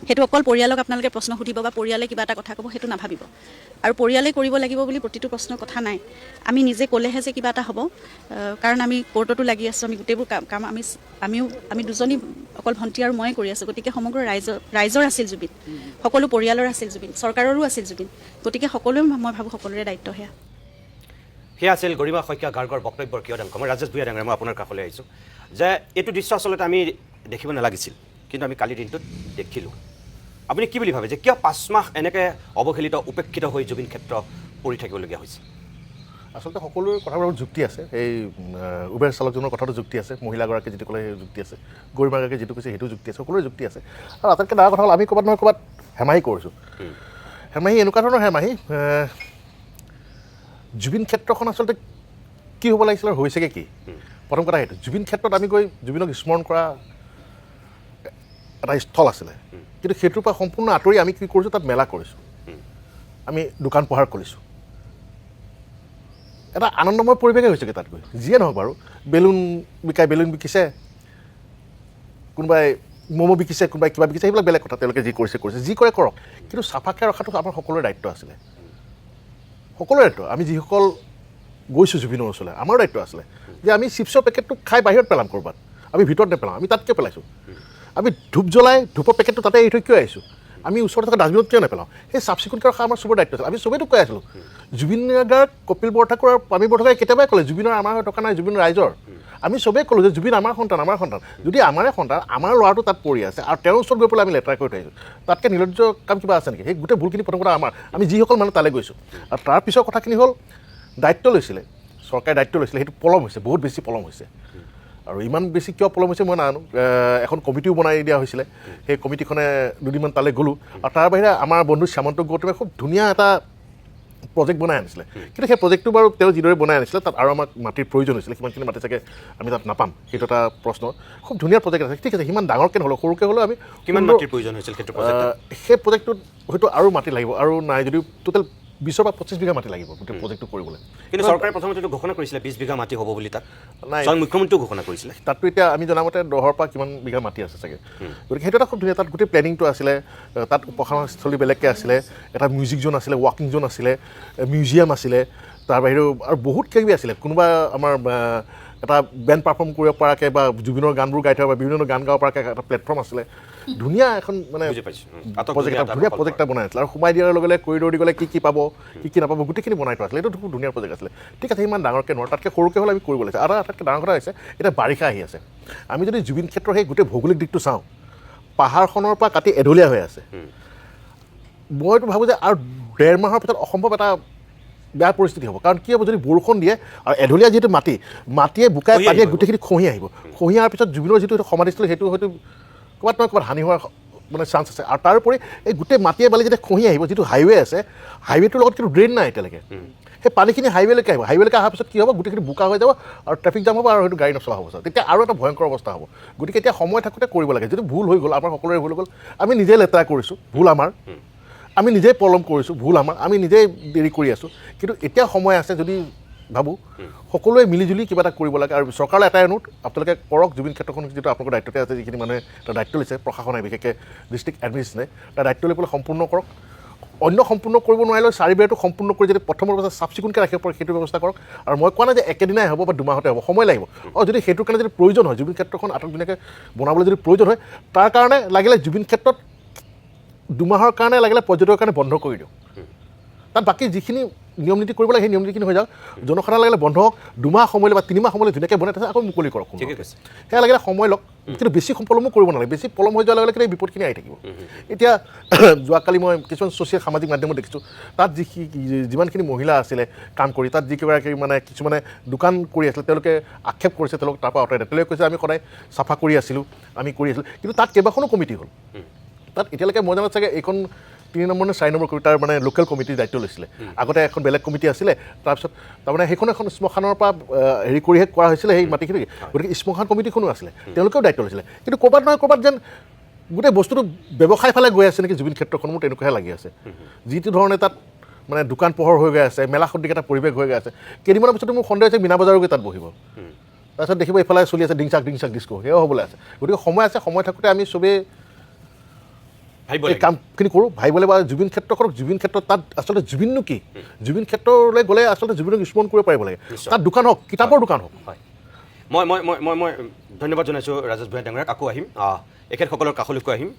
সেইটো অকল পৰিয়ালক আপোনালোকে প্ৰশ্ন সুধিব বা পৰিয়ালে কিবা এটা কথা ক'ব সেইটো নাভাবিব। আৰু পৰিয়ালে কৰিব লাগিব বুলি প্ৰতিটো প্ৰশ্নৰ কথা নাই। আমি নিজে ক'লেহে যে কিবা এটা হ'ব। কাৰণ আমি কোৰ্টতো লাগি আছোঁ, আমি গোটেইবোৰ কাম আমি আমিও আমি দুজনী অকল ভণ্টি আৰু ময়ে কৰি আছোঁ। গতিকে সমগ্ৰ ৰাইজৰ আছিল জুবিন, সকলো পৰিয়ালৰ আছিল জুবিন, চৰকাৰৰো আছিল জুবিন। গতিকে সকলোৱে মই ভাবোঁ সকলোৰে দায়িত্ব সেয়া। সেয়া আছিল গৰিমা শইকীয়া গাৰ্গৰ বক্তব্যৰ কিয়দাংশ। মই ৰাজেশ ভূঞা ডাঙৰীয়া, মই আপোনাৰ কাষলৈ আহিছোঁ যে এইটো দৃশ্য আচলতে আমি দেখিব নালাগিছিল, কিন্তু আমি কালিৰ দিনটোত দেখিলোঁ। আপুনি কি বুলি ভাবে যে কিয় 5 মাহ এনেকৈ অৱহেলিত উপেক্ষিত হৈ জুবিন ক্ষেত্ৰ পৰি থাকিবলগীয়া হৈছে? আচলতে সকলোৰে কথাবোৰৰ যুক্তি আছে। এই উবেৰ চালকজনৰ কথাটো যুক্তি আছে, মহিলাগৰাকীয়ে যিটো ক'লে সেই যুক্তি আছে, গৰিমাগৰাকীয়ে যিটো কৈছে সেইটো যুক্তি আছে, সকলোৰে যুক্তি আছে। আৰু আটাইতকৈ ডাঙৰ কথা হ'ল আমি ক'ৰবাত নহয় ক'ৰবাত হেমাহি কৰিছোঁ। হেমাহি এনেকুৱা ধৰণৰ হেমাহি, জুবিন ক্ষেত্ৰখন আচলতে কি হ'ব লাগিছিলে আৰু হৈছেগৈ কি? প্ৰথম কথা সেইটো, জুবিন ক্ষেত্ৰত আমি গৈ জুবিনক স্মৰণ কৰা এটা স্থল আছিলে, কিন্তু সেইটোৰ পৰা সম্পূৰ্ণ আঁতৰি আমি কি কৰিছোঁ, তাত মেলা কৰিছোঁ, আমি দোকান পোহাৰ কৰিছোঁ, এটা আনন্দময় পৰিৱেশেই হৈছেগৈ তাত গৈ। যিয়ে নহওক বাৰু, বেলুন বিকাই বেলুন বিকিছে, কোনোবাই ম'ম' বিকিছে, কোনোবাই কিবা বিকিছে, সেইবিলাক বেলেগ কথা, তেওঁলোকে যি কৰিছে কৰিছে, যি কৰে কৰক, কিন্তু চাফাকৈ ৰখাটো আমাৰ সকলোৰে দায়িত্ব আছিলে, সকলোৰে দায়িত্ব। আমি যিসকল গৈছোঁ জুবিনৰ ওচৰলৈ, আমাৰো দায়িত্ব আছিলে যে আমি চিপছৰ পেকেটটো খাই বাহিৰত পেলাম ক'ৰবাত, আমি ভিতৰত নেপেলাওঁ, আমি তাত কিয় পেলাইছোঁ? আমি ধূপ জ্বলাই ধূপৰ পেকেটটো তাতে এৰি থৈ কিয় আহিছোঁ? আমি ওচৰতে থকা ডাষ্টবিনত কিয় নেপেলাওঁ? সেই চাফ চিকুণকৈ ৰখা আমাৰ চবৰে দায়িত্ব আছিল। আমি চবেইতো কৈ আছিলোঁ, জুবিন গাৰ্গ, কপিল বৰঠাকুৰ আৰু পামী বৰঠাকুৰে কেতিয়াবাই ক'লে জুবিনৰ আমাৰ হৈ থকা নাই, জুবিন ৰাইজৰ। আমি চবেই ক'লোঁ যে জুবিন আমাৰ সন্তান, আমাৰ সন্তান। যদি আমাৰে সন্তান, আমাৰ ল'ৰাটো তাত পৰি আছে আৰু তেওঁৰ ওচৰত গৈ পেলাই আমি লেতেৰা কৰি থৈ আহিছোঁ, তাতকৈ নিৰ্লজ্জ কাম কিবা আছে নেকি? সেই গোটেই ভুলখিনি প্ৰথম কথা আমাৰ, আমি যিসকল মানুহ তালৈ গৈছোঁ। আৰু তাৰ পিছৰ কথাখিনি হ'ল, দায়িত্ব লৈছিলে চৰকাৰে, দায়িত্ব লৈছিলে, সেইটো পলম হৈছে, বহুত বেছি পলম হৈছে। আৰু ইমান বেছি কিয় পলম হৈছে মই নাজানো। এখন কমিটিও বনাই দিয়া হৈছিলে, সেই কমিটিখনে দুদিনমান তালৈ গ'লোঁ। আৰু তাৰ বাহিৰে আমাৰ বন্ধু শ্যামন্ত গৌতমে খুব ধুনীয়া এটা প্ৰজেক্ট বনাই আনিছিলে, কিন্তু সেই প্ৰজেক্টটো বাৰু তেওঁ যিদৰে বনাই আনিছিলে তাত আৰু আমাক মাটিৰ প্ৰয়োজন হৈছিলে, সিমানখিনি মাটি চাগে আমি তাত নাপাম, সেইটো এটা প্ৰশ্ন। খুব ধুনীয়া প্ৰজেক্ট আছে, ঠিক আছে, সিমান ডাঙৰকৈ নহ'লেও সৰুকৈ হ'লেও আমি কিমান মাটিৰ প্ৰয়োজন হৈছিল সেইটো প্ৰজেক্টত? সেই প্ৰজেক্টটোত হয়তো আৰু মাটি লাগিব, আৰু নাই যদিও টোটেল 20 পৰা 25 বিঘা মাটি লাগিব গোটেই প্ৰজেক্টটো কৰিবলৈ। কিন্তু চৰকাৰে প্ৰথমতে ঘোষণা কৰিছিলে 20 বিঘা মাটি হ'ব বুলি, তাত নাই। স্বয়ং মুখ্যমন্ত্ৰীও ঘোষণা কৰিছিলে। তাততো এতিয়া আমি জনামতে 10ৰ পৰা কিমান বিঘা মাটি আছে চাগে। গতিকে সেইটো এটা খুব ধুনীয়া, তাত গোটেই প্লেনিংটো আছিলে, তাত উপাসনাস্থলী বেলেগকৈ আছিলে, এটা মিউজিক জ'ন আছিলে, ৱাকিং জ'ন আছিলে, মিউজিয়াম আছিলে, তাৰ বাহিৰেও আৰু বহুত কিবা কিবি আছিলে। কোনোবা আমাৰ এটা বেণ্ড পাৰফৰ্ম কৰিব পৰাকৈ বা জুবিনৰ গানবোৰ গাই থকা বা বিভিন্ন গান গাব পৰাকৈ এটা প্লেটফৰ্ম আছিলে। ধুনীয়া এখন মানে বুজি পাইছোঁ। প্ৰজেক্ট এটা, ধুনীয়া প্ৰজেক্ট এটা বনাই আছিলে আৰু সোমাই দিয়াৰ লগে লগে কৰিডৰ দি গ'লে কি কি পাব, কি কি নাপাব, গোটেইখিনি বনাই থোৱা আছিলে। এইটো খুব ধুনীয়া প্ৰজেক্ট আছিলে। ঠিক আছে, ইমান ডাঙৰকৈ নোৱাৰোঁ, তাতকৈ সৰুকৈ হ'লে আমি কৰিব লাগিছে। আৰু আটাইতকৈ ডাঙৰ কথা হৈছে, এতিয়া বাৰিষা আহি আছে। আমি যদি জুবিন ক্ষেত্ৰৰ সেই গোটেই ভৌগোলিক দিশটো চাওঁ, পাহাৰখনৰ পৰা কাটি এঢলীয়া হৈ আছে। মইতো ভাবোঁ যে আৰু 1.5 মাহৰ পিছত অসম্ভৱ এটা বেয়া পৰিস্থিতি হ'ব। কাৰণ কি হ'ব, যদি বৰষুণ দিয়ে আৰু এঢলীয়া যিহেতু মাটি, মাটিয়ে বোকাই পানীয়ে গোটেইখিনি খহি আহিব। খহি অহাৰ পিছত জুবিনৰ যিটো সমাধিস্থলী, সেইটো হয়তো ক'ৰবাত নহয় ক'ৰবাত হানি হোৱাৰ মানে চান্স আছে। আৰু তাৰোপৰি এই গোটেই মাটিয়ে বালি যেতিয়া খহি আহিব, যিটো হাইৱে আছে, হাইৱেটোৰ লগত কিন্তু ড্ৰেইন নাই এতিয়ালৈকে, সেই পানীখিনি হাইৱেলৈকে আহিব। হাইৱেলৈকে অহাৰ পিছত কি হ'ব, গোটেইখিনি বোকা হৈ যাব আৰু ট্ৰেফিক জাম হ'ব আৰু হয়তো গাড়ী নচলা হ'ব। তেতিয়া আৰু এটা ভয়ংকৰ অৱস্থা হ'ব। গতিকে এতিয়া সময় থাকোঁতে কৰিব লাগে। যিটো ভুল হৈ গ'ল, আমাৰ সকলোৰে ভুল হৈ গ'ল, আমি নিজে লেতেৰা কৰিছোঁ, ভুল আমাৰ, আমি নিজেই পলম কৰিছোঁ, ভুল আমাৰ, আমি নিজেই দেৰি কৰি আছোঁ। কিন্তু এতিয়া সময় আছে, যদি ভাবোঁ সকলোৱে মিলিজুলি কিবা এটা কৰিব লাগে। আৰু চৰকাৰলৈ এটাই অনুৰোধ, আপোনালোকে কৰক। জুবিন ক্ষেত্ৰখন যিটো আপোনালোকৰ দায়িত্বতে আছে, যিখিনি মানুহে তাৰ দায়িত্ব লৈছে, প্ৰশাসনে বিশেষকৈ ডিষ্ট্ৰিক্ট এডমিনিষ্ট্ৰেশ্যনে তাৰ দায়িত্ব লৈ পেলাই সম্পূৰ্ণ কৰক। অন্য সম্পূৰ্ণ কৰিব নোৱাৰিলেও চাৰিবেৰটো সম্পূৰ্ণ কৰি যদি প্ৰথমৰ অৱস্থা চাফ চিকুণকৈ ৰাখিব পাৰে, সেইটো ব্যৱস্থা কৰক। আৰু মই কোৱা নাই যে একেদিনাই হ'ব বা দুমাহতে হ'ব, সময় লাগিব। আৰু যদি সেইটোৰ কাৰণে যদি প্ৰয়োজন হয়, জুবিন ক্ষেত্ৰখন আটকধুনীয়াকৈ বনাবলৈ যদি প্ৰয়োজন হয়, তাৰ কাৰণে লাগিলে জুবিন ক্ষেত্ৰত দুমাহৰ কাৰণে লাগিলে পৰ্যটকৰ কাৰণে বন্ধ কৰি দিয়ক। তাত বাকী যিখিনি নিয়ম নীতি কৰিব লাগে, সেই নিয়ম নীতিখিনি হৈ যাওক। জনসাধাৰণ লাগিলে বন্ধ হওক, দুমাহ সময়লৈ বা তিনিমাহ সময়লৈ ধুনীয়াকৈ বনাই তাৰপিছত আকৌ মুকলি কৰক। সেয়া লাগিলে সময় লওক, কিন্তু বেছি পলমো কৰিব নালাগে। বেছি পলম হৈ যোৱাৰ লগে লগে এই বিপদখিনি আহি থাকিব। এতিয়া যোৱাকালি মই কিছুমান ছ'চিয়েল সামাজিক মাধ্যমত দেখিছোঁ, তাত যিমানখিনি মহিলা আছিলে কাম কৰি, তাত যিকেইগৰাকী মানে কিছুমানে দোকান কৰি আছিলে, তেওঁলোকে আক্ষেপ কৰিছে, তেওঁলোক তাৰপৰা আঁতৰাই দিয়ে। তেওঁলোকে কৈছে আমি সদায় চাফা কৰি আছিলোঁ, আমি কৰি আছিলোঁ। কিন্তু তাত কেইবাখনো কমিটি হ'ল। তাত এতিয়ালৈকে মই জনাত চাগে এইখন 3 নম্বৰ নে 4 নম্বৰ কমিটি, তাৰ মানে লোকেল কমিটিৰ দায়িত্ব লৈছিলে। আগতে এখন বেলেগ কমিটি আছিলে, তাৰপিছত তাৰমানে সেইখন এখন শ্মশানৰ পৰা হেৰি কৰিহে কৰা হৈছিলে সেই মাটিখিনি। গতিকে শ্মশান কমিটিখনো আছিলে, তেওঁলোকেও দায়িত্ব লৈছিলে। কিন্তু ক'ৰবাত নহয় ক'ৰবাত যেন গোটেই বস্তুটো ব্যৱসায় ফালে গৈ আছে নেকি জুবিন ক্ষেত্ৰখন, মোৰ তেনেকুৱাহে লাগি আছে। যিটো ধৰণে তাত মানে দোকান পোহৰ হৈ গৈ আছে, মেলা সদৃশ এটা পৰিৱেশ হৈ গৈ আছে, কেইদিনমানৰ পিছতো মোৰ সন্দেহ হৈছে মীনা বজাৰো গৈ তাত বহিব। তাৰপিছত দেখিব এইফালে চলি আছে ডিংচাক ডিংচাক ডিস্কো, সেয়াও হ'বলৈ আছে। গতিকে সময় আছে, সময় থাকোঁতে আমি চবেই এই কামখিনি কৰোঁ, ভাবিবলৈ বা জুবিন ক্ষেত্ৰ কৰক। জুবিন ক্ষেত্ৰত তাত আচলতে জুবিননো কি, জুবিন ক্ষেত্ৰলৈ গ'লে আচলতে জুবিনক স্মৰণ কৰিব পাৰিব লাগে। তাত দোকান হওক, কিতাপৰ দোকান হওক। হয়, মই মই মই মই মই ধন্যবাদ জনাইছোঁ ৰাজেশ ভূঞা ডাঙৰীয়াক। আকৌ আহিম, এখেতসকলৰ কাষলৈকো আহিম।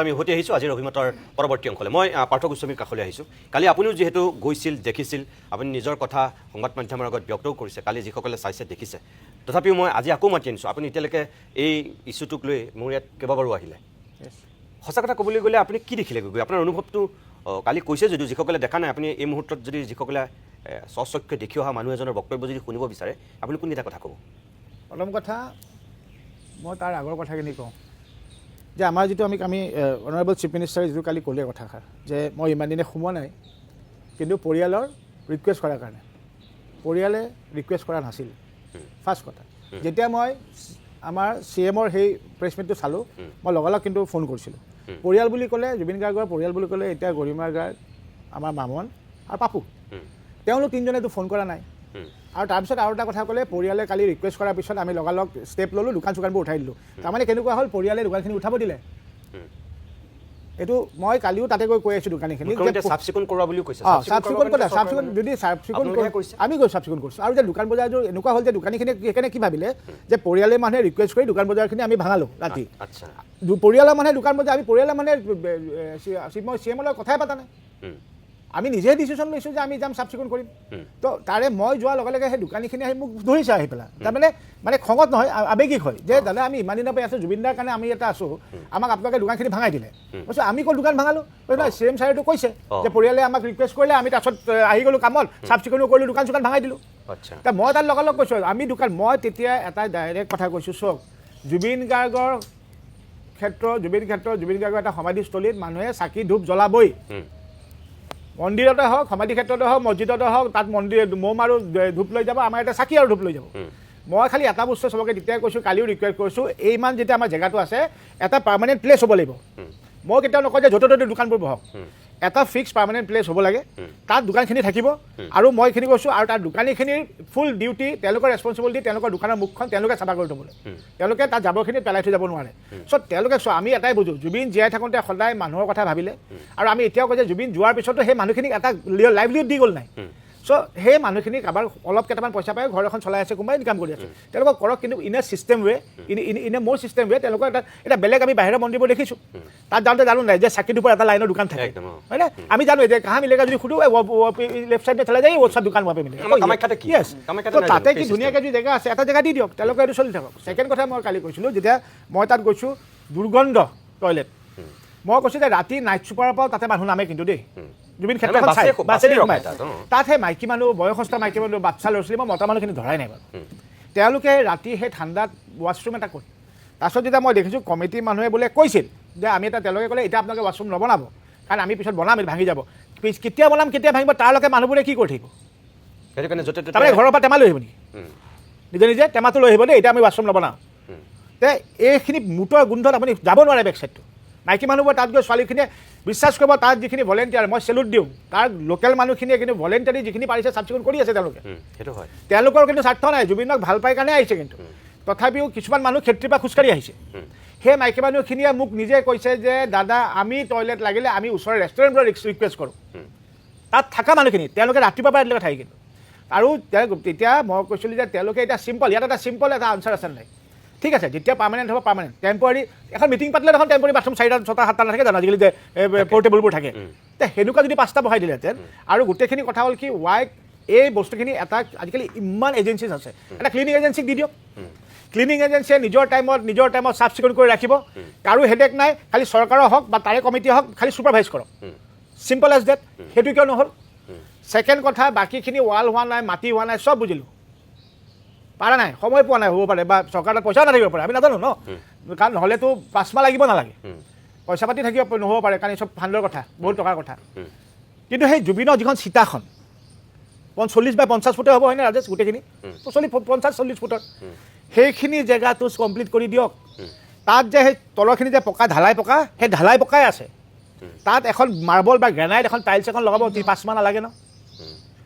আমি উভতি আহিছোঁ আজিৰ অভিমতৰ পৰৱৰ্তী অংশলৈ। মই পাৰ্থ গোস্বামীৰ কাষলৈ আহিছোঁ। কালি আপুনিও যিহেতু গৈছিল, দেখিছিল, আপুনি নিজৰ কথা সংবাদ মাধ্যমৰ আগত ব্যক্তও কৰিছে, কালি যিসকলে চাইছে দেখিছে। তথাপিও মই আজি আকৌ মাতি আনিছোঁ, আপুনি এতিয়ালৈকে এই ইছ্যুটোক লৈ মোৰ ইয়াত কেইবাবাৰো আহিলে। সঁচা কথা ক'বলৈ গ'লে আপুনি কি দেখিলে গৈ, আপোনাৰ অনুভৱটো কালি কৈছে যদিও যিসকলে দেখা নাই, আপুনি এই মুহূৰ্তত যদি যিসকলে স্বচক্ষে দেখি অহা মানুহ এজনৰ বক্তব্য যদি শুনিব বিচাৰে, আপুনি কোনকেইটা কথা ক'ব? প্ৰথম কথা মই তাৰ আগৰ কথাখিনি কওঁ যে আমাৰ যিটো আমি অনাৰেবল চিফ মিনিষ্টাৰে যিটো কালি ক'লে কথাষাৰ যে মই ইমান দিনে সোমোৱা নাই, কিন্তু পৰিয়ালৰ ৰিকুৱেষ্ট কৰাৰ কাৰণে, পৰিয়ালে ৰিকুৱেষ্ট কৰা নাছিল। ফাৰ্ষ্ট কথা, যেতিয়া মই আমাৰ চি এমৰ সেই প্ৰেছ মিটটো চালোঁ, মই লগালগ কিন্তু ফোন কৰিছিলোঁ। পৰিয়াল বুলি ক'লে, জুবিন গাৰ্গৰ পৰিয়াল বুলি ক'লে এতিয়া গৰিমা গাৰ্গ, আমাৰ মামন আৰু পাপু, তেওঁলোক তিনিজনেতো ফোন কৰা নাই। আৰু তাৰপিছত আৰু এটা কথা ক'লে, পৰিয়ালে কালি ৰিকুৱেষ্ট কৰাৰ পিছত আমি লগালগ ষ্টেপ ল'লোঁ, দোকান চোকানবোৰ উঠাই দিলোঁ। তাৰমানে কেনেকুৱা হ'ল, পৰিয়ালে দোকানখিনি উঠাব দিলে। এইটো মই কালিও তাতে গৈ কৈ আছোঁ দোকানীখিনি, চাফ চিকুণ কৰোৱা বুলিও কৈছে। চাফ চিকুণ কৰা, চাফ চিকুণ যদি চাফ চিকুণ আমি গৈ চাফ চিকুণ কৰিছোঁ। আৰু যে দোকান বজাৰযোৰ এনেকুৱা হ'ল যে দোকানীখিনি সেইকাৰণে কি ভাবিলে যে পৰিয়ালে মানুহে ৰিকুৱেষ্ট কৰি দোকান বজাৰখিনি আমি ভাঙালোঁ ৰাতি। পৰিয়ালৰ মানুহে দোকান বজাৰ, আমি পৰিয়ালৰ মানুহে মই চি এমৰ লগত কথাই পতা নাই, আমি নিজে ডিচিশ্যন লৈছোঁ যে আমি যাম চাফ চিকুণ কৰিম। তো তাৰে মই যোৱাৰ লগে লগে সেই দোকানীখিনি আহি মোক ধৰিছে আহি পেলাই, তাৰমানে মানে খঙত নহয়, আৱেগিক হয় যে দাদা আমি ইমান দিনৰ পৰা আছোঁ, জুবিন দাৰ কাৰণে আমি ইয়াতে আছোঁ, আমাক আপোনালোকে দোকানখিনি ভাঙাই দিলে। কৈছোঁ আমি ক'ত দোকান ভাঙালোঁ? নহয়, চি এম ছাৰেতো কৈছে যে পৰিয়ালে আমাক ৰিকুৱেষ্ট কৰিলে, আমি তাৰপিছত আহি গ'লোঁ কামত, চাফ চিকুণো কৰিলোঁ, দোকান চোকান ভাঙাই দিলোঁ। তা মই তাত লগালগ কৈছোঁ আমি দোকান, মই তেতিয়া এটা ডাইৰেক্ট কথা কৈছোঁ, চাওক জুবিন গাৰ্গৰ ক্ষেত্ৰ, জুবিন ক্ষেত্ৰ, জুবিন গাৰ্গৰ এটা সমাধিস্থলীত মানুহে চাকি ধূপ জ্বলাবই। মন্দিৰতে হওক, সমাধি ক্ষেত্ৰতে হওক, মছজিদতে হওক, তাত মন্দিৰ মম আৰু ধূপ লৈ যাব, আমাৰ এটা চাকি আৰু ধূপ লৈ যাব। মই খালি এটা বস্তু চবকে তেতিয়াই কৈছোঁ, কালিও ৰিকুৱেষ্ট কৰিছোঁ, এইমান যেতিয়া আমাৰ জেগাটো আছে, এটা পাৰ্মানেণ্ট প্লেচ হ'ব লাগিব। মই কেতিয়াও নকওঁ যে য'তে ত'তে দোকানবোৰ বহক। এটা ফিক্স পাৰ্মানেণ্ট প্লেচ হ'ব লাগে, তাত দোকানখিনি থাকিব। আৰু মই এইখিনি কৈছোঁ, আৰু তাৰ দোকানীখিনিৰ ফুল ডিউটি, তেওঁলোকৰ ৰেচপনচিবিলিটি, তেওঁলোকৰ দোকানৰ মুখখন তেওঁলোকে চাফা কৰি থ'বলৈ, তেওঁলোকে তাত জাবৰখিনি পেলাই থৈ যাব নোৱাৰে। চ' তেওঁলোকে চোৱা, আমি এটাই বুজোঁ, জুবিন জীয়াই থাকোঁতে সদায় মানুহৰ কথা ভাবিলে, আৰু আমি এতিয়াও কওঁ যে জুবিন যোৱাৰ পিছতো সেই মানুহখিনিক এটা লাইভলিহুড দি গ'ল নাই। চ' সেই মানুহখিনি কাৰোবাৰ অলপ কেইটামান পইচা পাই ঘৰ এখন চলাই আছে, কোনোবাই ইনকাম কৰি আছে, তেওঁলোকক কৰক, কিন্তু in a system way, in a more system way. তেওঁলোকৰ এটা বেলেগ, আমি বাহিৰৰ মন্দিৰবোৰ দেখিছোঁ, তাত যাওঁতে জানো নাই যে চাকি ধূপৰ এটা লাইনৰ দোকান থাকে, হয়নে? আমি জানো যে कहाँ मिलेगा, যদি সুধো লেফ্ট চাইডে চলাই যায়, वो सब দোকান वहाँ पे মিলেগা। য়েছ, তাতে কি ধুনীয়াকৈ যদি জেগা আছে, এটা জেগা দি দিয়ক, তেওঁলোকে এইটো চলি থাকক। ছেকেণ্ড কথা মই কালি কৈছিলোঁ, যেতিয়া মই তাত গৈছোঁ, দুৰ্গন্ধ টয়লেট, মই কৈছোঁ যে ৰাতি নাইট ছুপাৰৰ পৰাও তাতে মানুহ নামে কিন্তু দেই, জুবিন ক্ষেত্ৰখন চাই বাছেদি সোমায়। তাত সেই মাইকী মানুহ, বয়সস্থ মাইকী মানুহ, বাচ্ছা, ল'ৰা ছোৱালী, মই মতা মানুহখিনি ধৰাই নাই বাৰু। তেওঁলোকে ৰাতি সেই ঠাণ্ডাত ৱাছৰুম এটা ক'ত? তাৰপিছত যেতিয়া মই দেখিছোঁ কমিটিৰ মানুহে বোলে কৈছিল যে আমি এটা, তেওঁলোকে ক'লে এতিয়া আপোনালোকে ৱাছৰুম নবনাব, কাৰণ আমি পিছত বনাম, ভাঙি যাব। কেতিয়া বনাম, কেতিয়া ভাঙিব, তাৰলৈকে মানুহবোৰে কি কৰি থাকিব? তাৰমানে ঘৰৰ পৰা টেমা লৈ আহিব নেকি? নিজে নিজে টেমাটো লৈ আহিব দেই, এতিয়া আমি ৱাছৰুম নবনাওঁ। তে এইখিনি মূতৰ গোন্ধত আপুনি যাব নোৱাৰে বেক চাইডটো। মাইকী মানুহবোৰ তাত গৈ, ছোৱালীখিনিয়ে বিশ্বাস কৰিব, তাত যিখিনি ভলেণ্টিয়াৰ, মই চেলুট দিওঁ, তাৰ লোকেল মানুহখিনিয়ে কিন্তু ভলেণ্টিয়াৰী যিখিনি পাৰিছে চাফ চিকুণ কৰি আছে তেওঁলোকে। সেইটো হয়, তেওঁলোকৰ কিন্তু স্বাৰ্থ নাই, জুবিনক ভাল পাই কাৰণে আহিছে, কিন্তু তথাপিও কিছুমান মানুহ খেতিৰ পৰা খোজকাঢ়ি আহিছে। সেই মাইকী মানুহখিনিয়ে মোক নিজে কৈছে যে দাদা, আমি টয়লেট লাগিলে আমি ওচৰৰ ৰেষ্টুৰেণ্টবোৰত ৰিকুৱেষ্ট কৰোঁ। তাত থকা মানুহখিনি তেওঁলোকে ৰাতিপুৱাৰ পৰা এতিয়ালৈকে থাকে কিন্তু। আৰু তেতিয়া মই কৈছিলোঁ যে তেওঁলোকে এতিয়া চিম্পল, ইয়াত এটা চিম্পল এটা আনচাৰ আছে নাই? ঠিক আছে, যেতিয়া পাৰ্মানেণ্ট হ'ব পাৰ্মানেণ্ট, টেম্পৰাৰী এখন মিটিং পাতিলে দেখোন টেম্পৰাৰী বাথৰুম 4টা 6টা 7টা নাথাকে জানো আজিকালি, যে পৰ্টেবলবোৰ থাকে। তে সেনেকুৱা যদি 5টা বহাই দিলেহেঁতেন। আৰু গোটেইখিনি কথা হ'ল কি, ৱাই এই বস্তুখিনি এটা আজিকালি ইমান এজেঞ্চিজ আছে, এটা ক্লিনিং এজেঞ্চিক দি দিয়ক। ক্লিনিং এজেঞ্চিয়ে নিজৰ টাইমত চাফ চিকুণ কৰি ৰাখিব, কাৰো হেডেক নাই, খালি চৰকাৰৰ হওক বা তাৰে কমিটি হওক, খালি ছুপাৰভাইজ কৰক, চিম্পল এজ ডেট। সেইটো কিয় নহ'ল? ছেকেণ্ড কথা, বাকীখিনি ৱাল হোৱা নাই, মাটি হোৱা নাই, চব বুজিলোঁ, পাৰা নাই, সময় পোৱা নাই, হ'ব পাৰে, বা চৰকাৰৰ তাত পইচাও নাথাকিব পাৰে, আমি নাজানো ন, কাৰণ নহ'লেতো 5 মাহ লাগিব নালাগে, পইচা পাতি থাকিব নহ'ব পাৰে, কাৰণ এই চব ফাণ্ডৰ কথা, বহুত টকাৰ কথা। কিন্তু সেই জুবিনৰ যিখন চিতাখন 40 বাই 50 ফুটে হ'ব হয়নে ৰাজেশ, গোটেইখিনি 50-40 ফুটৰ, সেইখিনি জেগাটো কমপ্লিট কৰি দিয়ক। তাত যে সেই তলৰখিনি যে পকা ঢালাই পকা, সেই ঢালাই পকাই আছে, তাত এখন মাৰ্বল বা গ্ৰেনাইট এখন টাইলছ এখন লগাব 5 মাহ নালাগে ন?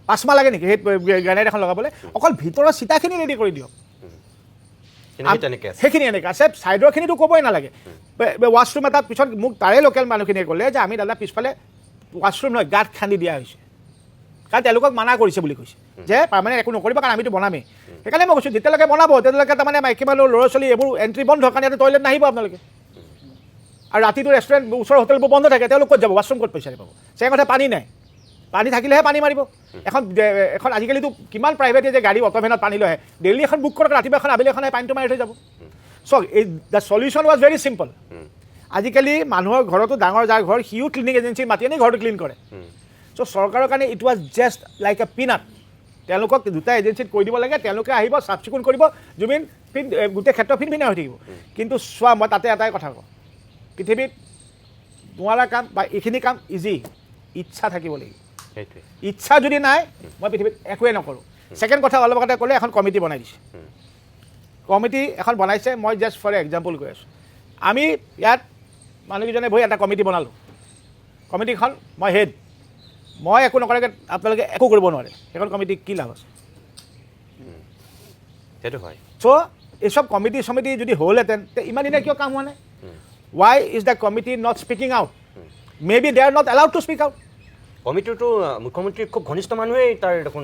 5 মাহ লাগে নেকি সেই গ্ৰেনাইট এখন লগাবলৈ? অকল ভিতৰৰ চিতাখিনি ৰেডি কৰি দিয়ক, সেইখিনি এনেকৈ আছে, ছাইডৰখিনিতো ক'বই নালাগে। ৱাছৰুম এটা পিছত মোক তাৰে লোকেল মানুহখিনিয়ে ক'লে যে আমি দাদা পিছফালে ৱাছৰুম নহয় গাঁত খান্দি দিয়া হৈছে, কাৰণ তেওঁলোকক মানা কৰিছে বুলি কৈছে যে পাৰ্মানেণ্ট একো নকৰিব, কাৰণ আমিতো বনামেই। সেইকাৰণে মই কৈছোঁ যেতিয়ালৈকে বনাব তেতিয়ালৈকে তাৰমানে মাইকী মানুহ, ল'ৰা ছোৱালী এইবোৰ এণ্ট্ৰি বন্ধ, কাৰণ ইয়াতে টয়লেট নাহিব আপোনালোকে। আৰু ৰাতিটো ৰেষ্টুৰেণ্ট, ওচৰৰ হোটেলবোৰ বন্ধ থাকে, তেওঁলোক ক'ত যাব, ৱাছৰুম ক'ত পইচা পাব? সেই কথা, পানী নাই, পানী থাকিলেহে পানী মাৰিব। এখন এখন আজিকালিতো কিমান প্ৰাইভেট যে গাড়ী অট' ভেনত পানী লৈ আহে, ডেইলি এখন বুক কৰক, ৰাতিপুৱা এখন আবেলি এখন আহে, পানীটো মাৰি থৈ যাব। চ' এই the solution was very simple. আজিকালি মানুহৰ ঘৰতো ডাঙৰ যাৰ ঘৰ, সিও ক্লিনিং এজেঞ্চি মাতি আনি ঘৰটো ক্লিন কৰে। চ' চৰকাৰৰ কাৰণে it was just like a peanut. তেওঁলোকক দুটা এজেঞ্চিত কৈ দিব লাগে, তেওঁলোকে আহিব, চাফ চিকুণ কৰিব, জুবিন ফিন গোটেই ক্ষেত্ৰ ফিনফিনা হৈ থাকিব। কিন্তু চোৱা, মই তাতে এটাই কথা কওঁ, পৃথিৱীত নোৱাৰা কাম বা এইখিনি কাম ইজি, ইচ্ছা থাকিব লাগিব। ইচ্ছা যদি নাই, মই পৃথিৱীত একোৱেই নকৰোঁ। ছেকেণ্ড কথা, অলপ আগতে ক'লে এখন কমিটি বনাই দিছে, কমিটি এখন বনাইছে, মই জাষ্ট ফৰ এক্সাম্পল কৈ আছোঁ। আমি ইয়াত মানুহকেইজনে বহি এটা কমিটি বনালোঁ, কমিটিখন মই হেড, মই একো নকৰাকৈ আপোনালোকে একো কৰিব নোৱাৰে, সেইখন কমিটি কি লাভ আছে? সেইটো হয়। চ' এইচব কমিটি চমিটি যদি হ'লহেঁতেন, তে ইমান দিনে কিয় কাম হোৱা নাই? Why is the committee not speaking out? May be they are not allowed to speak out. কমিটিটো মুখ্যমন্ত্ৰীৰ খুব ঘনিষ্ঠ মানুহেই তাৰ দেখোন।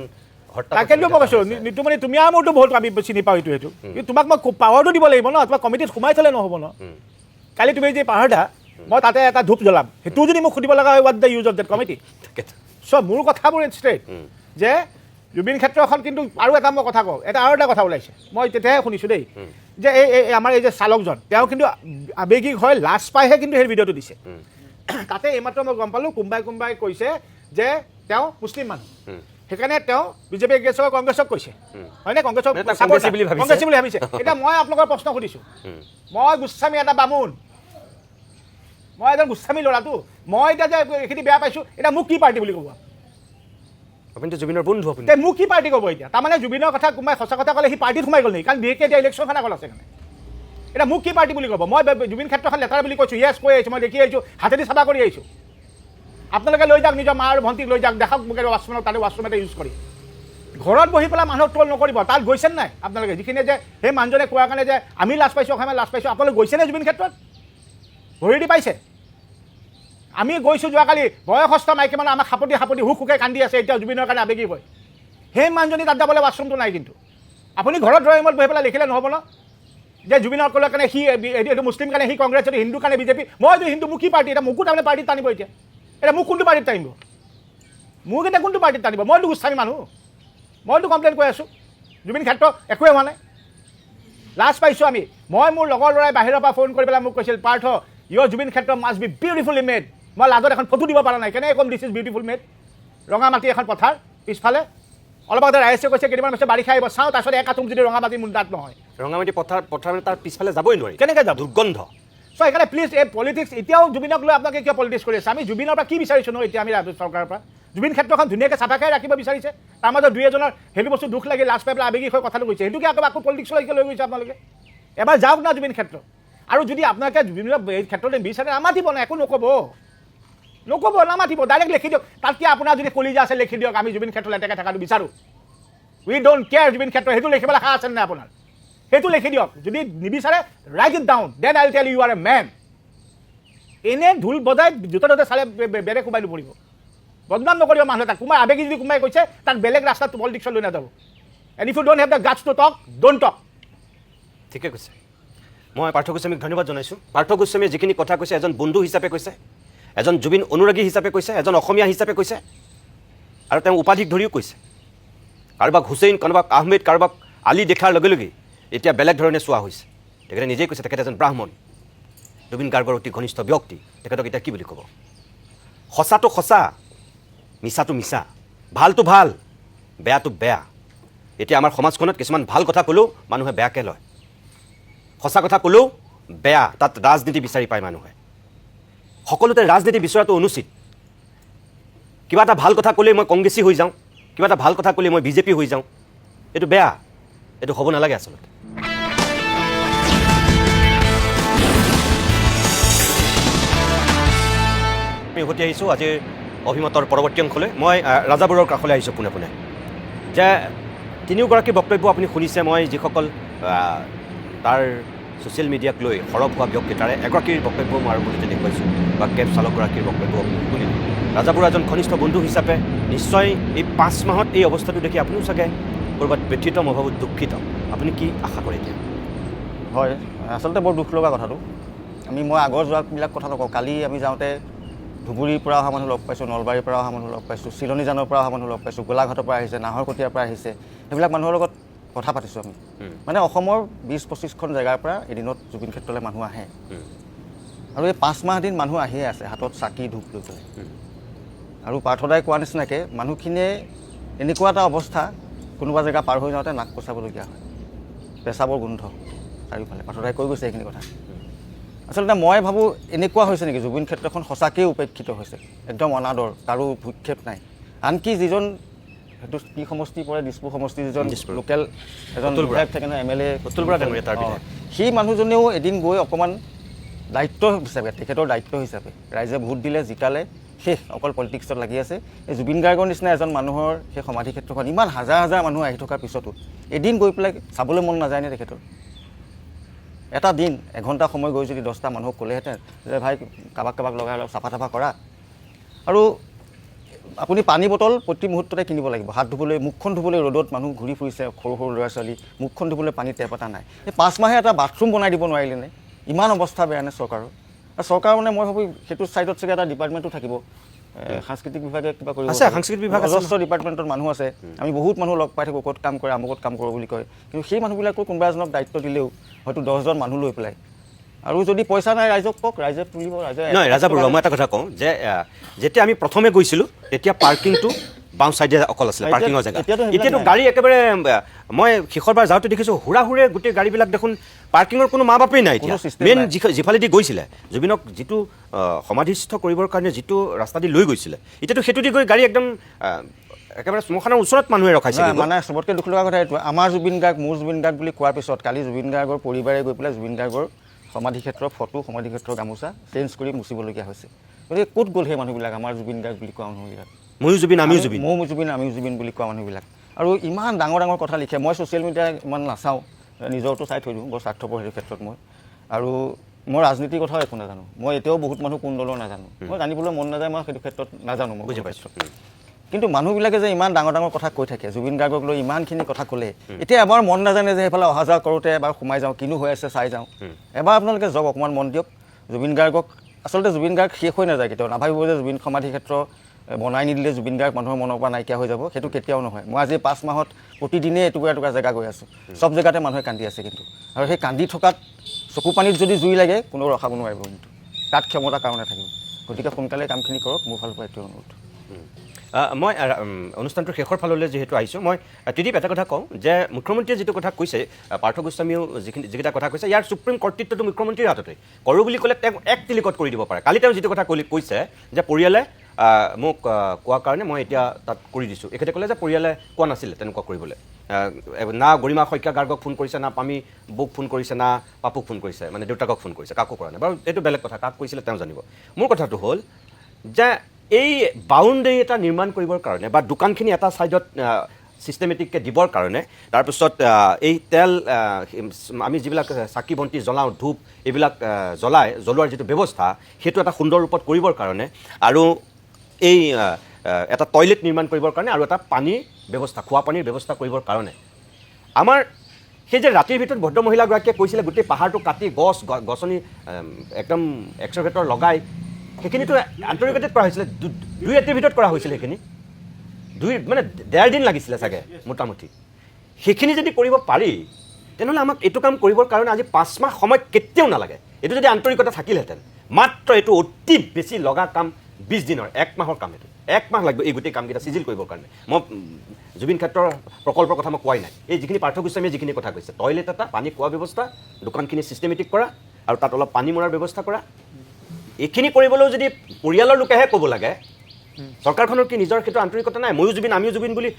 তাকেতো মই কৈছোঁ, নিতুমণি, তুমি আৰু মোৰতো বহুত আমি চিনি পাওঁ এইটো সেইটো, কিন্তু তোমাক মই পাৱাৰটো দিব লাগিব ন, তোমাক কমিটিত সোমাই থ'লে নহ'ব ন। কালি তুমি যে পাহাৰটা, মই তাতে এটা ধূপ জ্বলাম, সেইটোও যদি মোক সুধিব লগা হয়, what the use of that committee? চ' মোৰ কথাবোৰ ষ্ট্ৰেইট যে জুবিন ক্ষেত্ৰখন কিন্তু, আৰু এটা মই কথা কওঁ, এটা আৰু এটা কথা ওলাইছে, মই তেতিয়াহে শুনিছোঁ দেই, যে এই আমাৰ এই যে চালকজন, তেওঁ কিন্তু আৱেগিক হৈ লাজ পাইহে কিন্তু সেই ভিডিঅ'টো দিছে। তাতে এইমাত্ৰ মই গম পালোঁ, কোনোবাই কোনোবাই কৈছে যে তেওঁ মুছলিম মানুহ, সেইকাৰণে তেওঁ বিজেপি এগেইনষ্টত কংগ্ৰেছক কৈছে, হয়নে? কংগ্ৰেছক কংগ্ৰেছী বুলি ভাবিছে। এতিয়া মই আপোনালোকৰ প্ৰশ্ন সুধিছোঁ, মই গোস্বামী এটা বামুণ, মই এজন গোস্বামী ল'ৰাটো, মই এতিয়া যে এইখিনি বেয়া পাইছোঁ, এতিয়া মোক কি পাৰ্টি বুলি ক'ব? আপুনিতো জুবিনৰ বন্ধু, আপুনি মোক কি পাৰ্টি ক'ব এতিয়া? তাৰমানে জুবিনৰ কথা কোনোবাই সঁচা কথা ক'লে সি পাৰ্টিত সোমাই গ'ল নেকি? কাৰণ বিশেষকৈ এতিয়া ইলেকশ্যনখন আগত আছে কাৰণে। এতিয়া মোক কি পাৰ্টি বুলি ক'ব? মই জুবিন ক্ষেত্ৰখন লেতেৰা বুলি কৈছোঁ, য়েছ কৈ আহিছোঁ, মই দেখি আহিছোঁ, হাতেদি চাফা কৰি আহিছোঁ। আপোনালোকে লৈ যাওক, নিজৰ মা আৰু ভণ্টিক লৈ যাওক, দেখাওক মোক ৱাছৰুমত, তাতে ৱাছৰুম এটা ইউজ কৰি। ঘৰত বহি পেলাই মানুহক ট্ৰল নকৰিব। তাত গৈছে নাই আপোনালোকে? যিখিনিয়ে যে সেই মানুহজনে কোৱাৰ কাৰণে যে আমি লাজ পাইছোঁ, অসমীয়া লাজ পাইছোঁ, আপোনালোক গৈছেনে জুবিন ক্ষেত্ৰত? ভৰি দি পাইছে? আমি গৈছোঁ যোৱাকালি, বয়সস্থ মাইকী মানুহ আমাক সাপতি সাপতি হুক হুকে কান্দি আছে এতিয়া জুবিনৰ কাৰণে আৱেগিক হৈ। সেই মানুহজনী তাত যাবলৈ ৱাছৰুমটো নাই। কিন্তু আপুনি ঘৰত ড্ৰয়িং ৰুমত বহি পেলাই লিখিলে নহ'ব ন যে জুবিনৰ ক'লৰ কাৰণে সি এইটো মুছলিম কাৰণে সি কংগ্ৰেছ, এইটো হিন্দু কাৰণে বিজেপি। মইতো হিন্দু, মোক কি পাৰ্টি? এতিয়া মোকো তাৰমানে পাৰ্টিত টানিব। এতিয়া এতিয়া মোক কোনটো পাৰ্টিত টানিব? মোক এতিয়া কোনটো পাৰ্টিত টানিব? মইতো গোস্বামী মানুহ, মইতো কমপ্লেইন কৰি আছোঁ, জুবিন ক্ষেত্ৰ একোৱে হোৱা নাই, লাজ পাইছোঁ আমি। মই মোৰ লগৰ ল'ৰাই বাহিৰৰ পৰা ফোন কৰি পেলাই মোক কৈছিল, Partha, your Zubeen Kshetra must be beautifully made. মই লাজত এখন ফটো দিব পৰা নাই, কেনেকৈ ক'ম this is beautiful made? ৰঙা মাটি এখন পথাৰ পিছফালে, অলপ আগতে ৰাইজে কৈছে কেইদিনমান পিছত বাৰিষা আহিব, চাওঁ তাৰপিছত এক আঠুম যদি ৰঙা মাটি মোৰ তাত নহয়। ৰঙামাটি পথাৰ পথাৰ মানে তাৰ পিছফালে যাবই নোৱাৰি, কেনেকৈ যাব? দুৰ্গন্ধ। চ' সেইকাৰণে প্লিজ এই পলিটিক্স, এতিয়াও জুবিনক লৈ আপোনালোকে কিয় পলিটিক্স কৰি আছে? আমি জুবিনৰ পৰা কি বিচাৰিছোঁ ন এতিয়া আমি চৰকাৰৰ পৰা? জুবিন ক্ষেত্ৰখন ধুনীয়াকৈ চাফাকৈ ৰাখিব বিচাৰিছে, তাৰ মাজত দুই এজনৰ সেইটো বস্তু দুখ লাগি লাজ পাই পেলাই আৱেগিক হৈ কথাটো কৈছে, সেইটোকে আকৌ আকৌ পলিটিক্সলৈকে লৈ গৈছে আপোনালোকে। এবাৰ যাওক না জুবিন ক্ষেত্ৰ। আৰু যদি আপোনালোকে জুবিনক এই ক্ষেত্ৰতে বিচাৰে, নামাতিব না, একো নক'ব, নক'ব, নামাতিব, ডাইৰেক্ট লিখি দিয়ক। তাতকৈ আপোনাৰ যদি কলিজা আছে লিখি দিয়ক, আমি জুবিন ক্ষেত্ৰ লেতেৰা থকাটো বিচাৰোঁ, উই don't care Zubeen ক্ষেত্ৰ, সেইটো লিখিবলৈ সাহ আছে নাই আপোনাৰ? সেইটো লিখি দিয়ক। যদি নিবিচাৰে write it down, then I tell you are a man. এনেই ঢোল বজাই জোতা ত'তে চালে বেলেগ কোবাই নপৰিব, বদনাম নকৰিব মানুহ এটা। কোনোবাই আৱেগিক যদি কোনোবাই কৈছে তাক বেলেগ ৰাস্তাত পলিটিক্সত লৈ নাযাব। And if you don't have the guts to talk, don't talk. ঠিকে কৈছে। মই পাৰ্থ গোস্বামীক ধন্যবাদ জনাইছোঁ। পাৰ্থ গোস্বামীয়ে যিখিনি কথা কৈছে, এজন বন্ধু হিচাপে কৈছে, এজন জুবিন অনুৰাগী হিচাপে কৈছে, এজন অসমীয়া হিচাপে কৈছে, আৰু তেওঁ উপাধিক ধৰিও কৈছে। কাৰোবাক হুছেইন, কাৰোবাক আহমেদ, কাৰোবাক আলী দেখাৰ লগে লগেই এতিয়া বেলেগ ধৰণে চোৱা হৈছে। তেখেতে নিজেই কৈছে তেখেত এজন ব্ৰাহ্মণ, জুবিন গাৰ্গৰ অতি ঘনিষ্ঠ ব্যক্তি। তেখেতক এতিয়া কি বুলি ক'ব? সঁচাটো সঁচা, মিছাটো মিছা, ভালটো ভাল, বেয়াটো বেয়া। এতিয়া আমাৰ সমাজখনত কিছুমান ভাল কথা ক'লেও মানুহে বেয়াকৈ লয়, সঁচা কথা ক'লেও বেয়া, তাত ৰাজনীতি বিচাৰি পায় মানুহে। সকলোতে ৰাজনীতি বিচৰাটো অনুচিত। কিবা এটা ভাল কথা ক'লেই মই কংগ্ৰেছী হৈ যাওঁ, কিবা এটা ভাল কথা ক'লেই মই বিজেপি হৈ যাওঁ, এইটো বেয়া, এইটো হ'ব নালাগে আচলতে। আমি উভতি আহিছোঁ আজিৰ অভিমতৰ পৰৱৰ্তী অংশলৈ। মই ৰাজাবোৰৰ কাষলৈ আহিছোঁ পোনে পোনে। যে তিনিওগৰাকীৰ বক্তব্য আপুনি শুনিছে। মই যিসকল তাৰ ছ'চিয়েল মিডিয়াক লৈ সৰব হোৱা ব্যক্তি, তাৰে এগৰাকীৰ বক্তব্য মই আৰম্ভণিতে দেখুৱাইছোঁ, বা কেব চালকগৰাকীৰ বক্তব্য আপুনি শুনিলে। ৰাজাবোৰৰ এজন ঘনিষ্ঠ বন্ধু হিচাপে নিশ্চয় এই 5 মাহত এই অৱস্থাটো দেখি আপুনিও চাগে ক'ৰবাত ব্যথিত, মই ভাবোঁ দুখিত। আপুনি কি আশা কৰে এতিয়া? হয়, আচলতে বৰ দুখ লগা কথাটো। মই আগৰ যোৱাবিলাক কথা নকওঁ। কালি আমি যাওঁতে ধুবুৰীৰ পৰা অহা মানুহ লগ পাইছোঁ, নলবাৰীৰ পৰা অহা মানুহ লগ পাইছোঁ, চিলনীজানৰ পৰা অহা মানুহ লগ পাইছোঁ, গোলাঘাটৰ পৰা আহিছে, নাহৰকটীয়াৰ পৰা আহিছে। সেইবিলাক মানুহৰ লগত কথা পাতিছোঁ আমি। মানে অসমৰ 20-25খন জেগাৰ পৰা এদিনত জুবিন ক্ষেত্ৰলৈ মানুহ আহে। আৰু এই 5 মাহ দিন মানুহ আহিয়ে আছে হাতত চাকি ধূপ লৈ পেলাই। আৰু পাৰ্থদাই কোৱা নিচিনাকৈ মানুহখিনিয়ে এনেকুৱা এটা অৱস্থা, কোনোবা জেগা পাৰ হৈ যাওঁতে নাক কচাবলগীয়া হয়, পেচাবৰ গোন্ধ চাৰিওফালে। পাৰ্থদাই কৈ গৈছে এইখিনি কথা। আচলতে মই ভাবোঁ এনেকুৱা হৈছে নেকি জুবিন ক্ষেত্ৰখন সঁচাকৈয়ে উপেক্ষিত হৈছে, একদম অনাদৰ, কাৰো ভূক্ষেপ নাই। আনকি যিজন সেইটো কি সমষ্টি পৰে, দিছপুৰ সমষ্টিৰ যিজন লোকেল এজন বিধায়ক থাকে ন, MLA Atul Bora ডাঙৰীয়া, তাৰ বিধায়ক, সেই মানুহজনেও এদিন গৈ অকণমান দায়িত্ব হিচাপে, তেখেতৰ দায়িত্ব হিচাপে ৰাইজে ভোট দিলে, জিকালে, শেষ, অকল পলিটিক্সত লাগি আছে। এই জুবিন গাৰ্গৰ নিচিনা এজন মানুহৰ সেই সমাধি ক্ষেত্ৰখন ইমান হাজাৰ হাজাৰ মানুহ আহি থকাৰ পিছতো এদিন গৈ পেলাই চাবলৈ মন নাযায়নে তেখেতৰ? এটা দিন এঘণ্টা সময় গৈ যদি 10টা মানুহক ক'লেহেঁতেন যে ভাই কাৰোবাক কাৰোবাক লগাই অলপ চাফা তাফা কৰা। আৰু আপুনি পানী বটল প্ৰতি মুহূৰ্ততে কিনিব লাগিব, হাত ধুবলৈ, মুখখন ধুবলৈ ৰ'দত মানুহ ঘূৰি ফুৰিছে, সৰু সৰু ল'ৰা ছোৱালী, মুখখন ধুবলৈ পানী টেপ এটা নাই। এই 5 মাহে এটা বাথৰুম বনাই দিব নোৱাৰিলেনে? ইমান অৱস্থা বেয়া নে চৰকাৰৰ? আৰু চৰকাৰৰ মানে মই ভাবোঁ সেইটো ছাইডত চাগে এটা ডিপাৰ্টমেণ্টো থাকিব, সাংস্কৃতিক বিভাগে কিবা কৰিব আছে, সাংস্কৃতিক বিভাগ আছে, অজস্ৰ ডিপাৰ্টমেণ্টত মানুহ আছে। আমি বহুত মানুহ লগ পাই থাকোঁ, ক'ত কাম কৰে, আমুকত কাম কৰোঁ বুলি কয়, কিন্তু সেই মানুহবিলাকো কোনোবা এজনক দায়িত্ব দিলেও হয়তো 10জন মানুহ লৈ পেলাই, আৰু যদি পইচা নাই ৰাইজক কওক, ৰাইজে তুলিব, ৰাইজে নহয়। ৰাজা বৰুৱা, মই এটা কথা কওঁ যে যেতিয়া আমি প্ৰথমে গৈছিলোঁ তেতিয়া পাৰ্কিংটো বাওঁ চাইডে অকল আছিলে, পাৰ্কিঙৰ জেগা। এতিয়াতো গাড়ী একেবাৰে, মই শেষৰবাৰ যাওঁতে দেখিছোঁ হুৰা-হুৰে গোটেই গাড়ীবিলাক দেখোন পাৰ্কিঙৰ কোনো মা বাপেই নাই। এতিয়া মেইন যিফালেদি গৈছিলে জুবিনক যিটো সমাধিস্থ কৰিবৰ কাৰণে যিটো ৰাস্তা দি লৈ গৈছিলে, এতিয়াতো সেইটো দি গৈ গাড়ী একদম একেবাৰে শ্মশানৰ ওচৰত মানুহে ৰখাইছে। মানে চবতকৈ দুখ লগা কথা এইটো, আমাৰ জুবিন গাৰ্গ, মোৰ জুবিন গাৰ্গ বুলি কোৱাৰ পিছত কালি জুবিন গাৰ্গৰ পৰিবাৰে গৈ পেলাই জুবিন গাৰ্গৰ সমাধি ক্ষেত্ৰৰ ফটো, সমাধি ক্ষেত্ৰৰ গামোচা চেঞ্জ কৰি মুচিবলগীয়া হৈছে। গতিকে ক'ত গ'ল সেই মানুহবিলাক, আমাৰ জুবিন গাৰ্গ বুলি কোৱা মানুহবিলাক? ময়ো জুবিন, আমিও জুবিন, ময়ো জুবিন, আমিও জুবিন বুলি কোৱা মানুহবিলাক। আৰু ইমান ডাঙৰ ডাঙৰ কথা লিখে। মই ছ'চিয়েল মিডিয়া ইমান নাচাওঁ, নিজৰটো চাই থৈ দিওঁ, বৰ স্বাৰ্থপৰ সেইটো ক্ষেত্ৰত মই। আৰু মই ৰাজনীতিৰ কথাও একো নাজানো, মই এতিয়াও বহুত মানুহ কোন দলৰ নাজানো, মই জানিবলৈ মন নাযায়, মই সেইটো ক্ষেত্ৰত নাজানো, মই বুজি পাইছোঁ। কিন্তু মানুহবিলাকে যে ইমান ডাঙৰ ডাঙৰ কথা কৈ থাকে, জুবিন গাৰ্গক লৈ ইমানখিনি কথা ক'লে, এতিয়া এবাৰ মন নাজানে যে সেইফালে অহা যোৱা কৰোঁতে এবাৰ সোমাই যাওঁ, কিনো হৈ আছে চাই যাওঁ। এবাৰ আপোনালোকে যাওক, অকণমান মন দিয়ক। জুবিন গাৰ্গক আচলতে জুবিন গাৰ্গ শেষ হৈ নাযায় কেতিয়াও। নাভাবিব যে জুবিন সমাধি ক্ষেত্ৰ বনাই নিদিলে জুবিন গাৰ্গ মানুহৰ মনৰ পৰা নাইকিয়া হৈ যাব, সেইটো কেতিয়াও নহয়। মই আজি 5 মাহত প্ৰতিদিনেই এটুকুৰা এটুকুৰা জেগা গৈ আছোঁ, চব জেগাতে মানুহে কান্দি আছে কিন্তু। আৰু সেই কান্দি থকাত চকু পানীত যদি জুই লাগে কোনেও ৰখাব নোৱাৰিব কিন্তু, তাত ক্ষমতাৰ কাৰণে থাকিব। গতিকে সোনকালে কামখিনি কৰক, মোৰ ফালৰ পৰা এইটোৱে অনুৰোধ। মই অনুষ্ঠানটোৰ শেষৰ ফাললৈ যিহেতু আহিছোঁ, মই ত্ৰিদীপ এটা কথা কওঁ যে মুখ্যমন্ত্ৰীয়ে যিটো কথা কৈছে, পাৰ্থ গোস্বামীয়েও যিকেইটা কথা কৈছে, ইয়াৰ সুপ্ৰিম কৰ্তৃত্বটো মুখ্যমন্ত্ৰীৰ হাততে। কৰোঁ বুলি ক'লে তেওঁ এক তিলিকত কৰি দিব পাৰে। কালি তেওঁ যিটো কথা কৈছে যে পৰিয়ালে মোক কোৱাৰ কাৰণে মই এতিয়া তাত কৰি দিছোঁ, এখেতে ক'লে যে পৰিয়ালে কোৱা নাছিলে তেনেকুৱা কৰিবলৈ, না গৰিমা শইকীয়া গাৰ্গক ফোন কৰিছে, না পামি বৌক ফোন কৰিছে, না পাপুক ফোন কৰিছে, মানে দেউতাকক ফোন কৰিছে, কাকো কৰা নাই। বাৰু এইটো বেলেগ কথা, কাক কৈছিলে তেওঁ জানিব। মোৰ কথাটো হ'ল যে এই বাউণ্ডেৰী এটা নিৰ্মাণ কৰিবৰ কাৰণে বা দোকানখিনি এটা ছাইডত ছিষ্টেমেটিককৈ দিবৰ কাৰণে, তাৰপিছত এই তেল আমি যিবিলাক চাকি বন্তি জ্বলাওঁ, ধূপ এইবিলাক জ্বলোৱাৰ যিটো ব্যৱস্থা, সেইটো এটা সুন্দৰ ৰূপত কৰিবৰ কাৰণে, আৰু এই এটা টয়লেট নিৰ্মাণ কৰিবৰ কাৰণে, আৰু এটা পানীৰ ব্যৱস্থা, খোৱা পানীৰ ব্যৱস্থা কৰিবৰ কাৰণে, আমাৰ সেই যে ৰাতিৰ ভিতৰত ভদ্ৰমহিলাগৰাকীয়ে কৈছিলে গোটেই পাহাৰটো কাটি গছ গছনি একদম এক্সভেটৰ লগাই, সেইখিনিতো আন্তৰিকতাত কৰা হৈছিলে, দুই ৰাতিৰ ভিতৰত কৰা হৈছিলে সেইখিনি, মানে 1.5 দিন লাগিছিলে চাগে মোটামুটি। সেইখিনি যদি কৰিব পাৰি, তেনেহ'লে আমাক এইটো কাম কৰিবৰ কাৰণে আজি 5 মাহ সময় কেতিয়াও নালাগে। এইটো যদি আন্তৰিকতা থাকিলহেঁতেন, মাত্ৰ এইটো অতি বেছি লগা কাম 20 দিনৰ, 1 মাহৰ কাম, এইটো 1 মাহ লাগিব এই গোটেই কামকেইটা চিজিল কৰিবৰ কাৰণে। মই জুবিন ক্ষেত্ৰৰ প্ৰকল্পৰ কথা মই কোৱাই নাই, এই যিখিনি পাৰ্থ গোস্বামীয়ে যিখিনি কথা কৈছে, টয়লেট এটা, পানী খোৱা ব্যৱস্থা, দোকানখিনি ছিষ্টেমেটিক কৰা, আৰু তাত অলপ পানী মৰাৰ ব্যৱস্থা কৰা, এইখিনি কৰিবলৈও যদি পৰিয়ালৰ লোকেহে ক'ব লাগে, চৰকাৰখনৰ কি নিজৰ সেইটো আন্তৰিকতা নাই? ময়ো জুবিন, আমিও জুবিন বুলি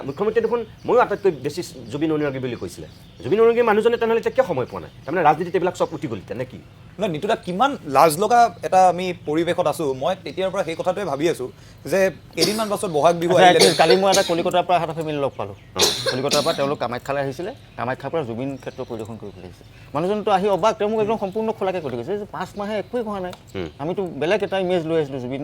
মুখ্যমন্ত্ৰীয়ে দেখোন ময়ো আটাইতকৈ বেছি জুবিন অনুৰাগী বুলি কৈছিলে। জুবিন অনুৰাগী মানুহজনে তেনেহ'লে এতিয়া কিয় সময় পোৱা নাই? তাৰমানে ৰাজনীতিত এইবিলাক চব উঠি গ'ল এতিয়া নে কি? নহয় নিতুদা, কিমান লাজ লগা এটা আমি পৰিৱেশত আছোঁ। মই তেতিয়াৰ পৰা সেই কথাটোৱে ভাবি আছোঁ যে কেইদিনমান পাছত বহাগ বিহু আহিলে। কালি মই এটা কলিকতাৰ পৰা এটা ফেমিলি লগ পালোঁ, কলিকতাৰ পৰা তেওঁলোক কামাখ্যালৈ আহিছিলে, কামাখ্যাৰ পৰা জুবিন ক্ষেত্ৰ পৰিদৰ্শন কৰিবলৈ আহিছে। মানুহজনটো আহি অবাক, তেওঁ মোক একদম সম্পূৰ্ণ খোলাকৈ কৈ গৈছে যে 5 মাহে একোৱেই হোৱা নাই, আমিতো বেলেগ এটা ইমেজ লৈ আহিছিলোঁ জুবিন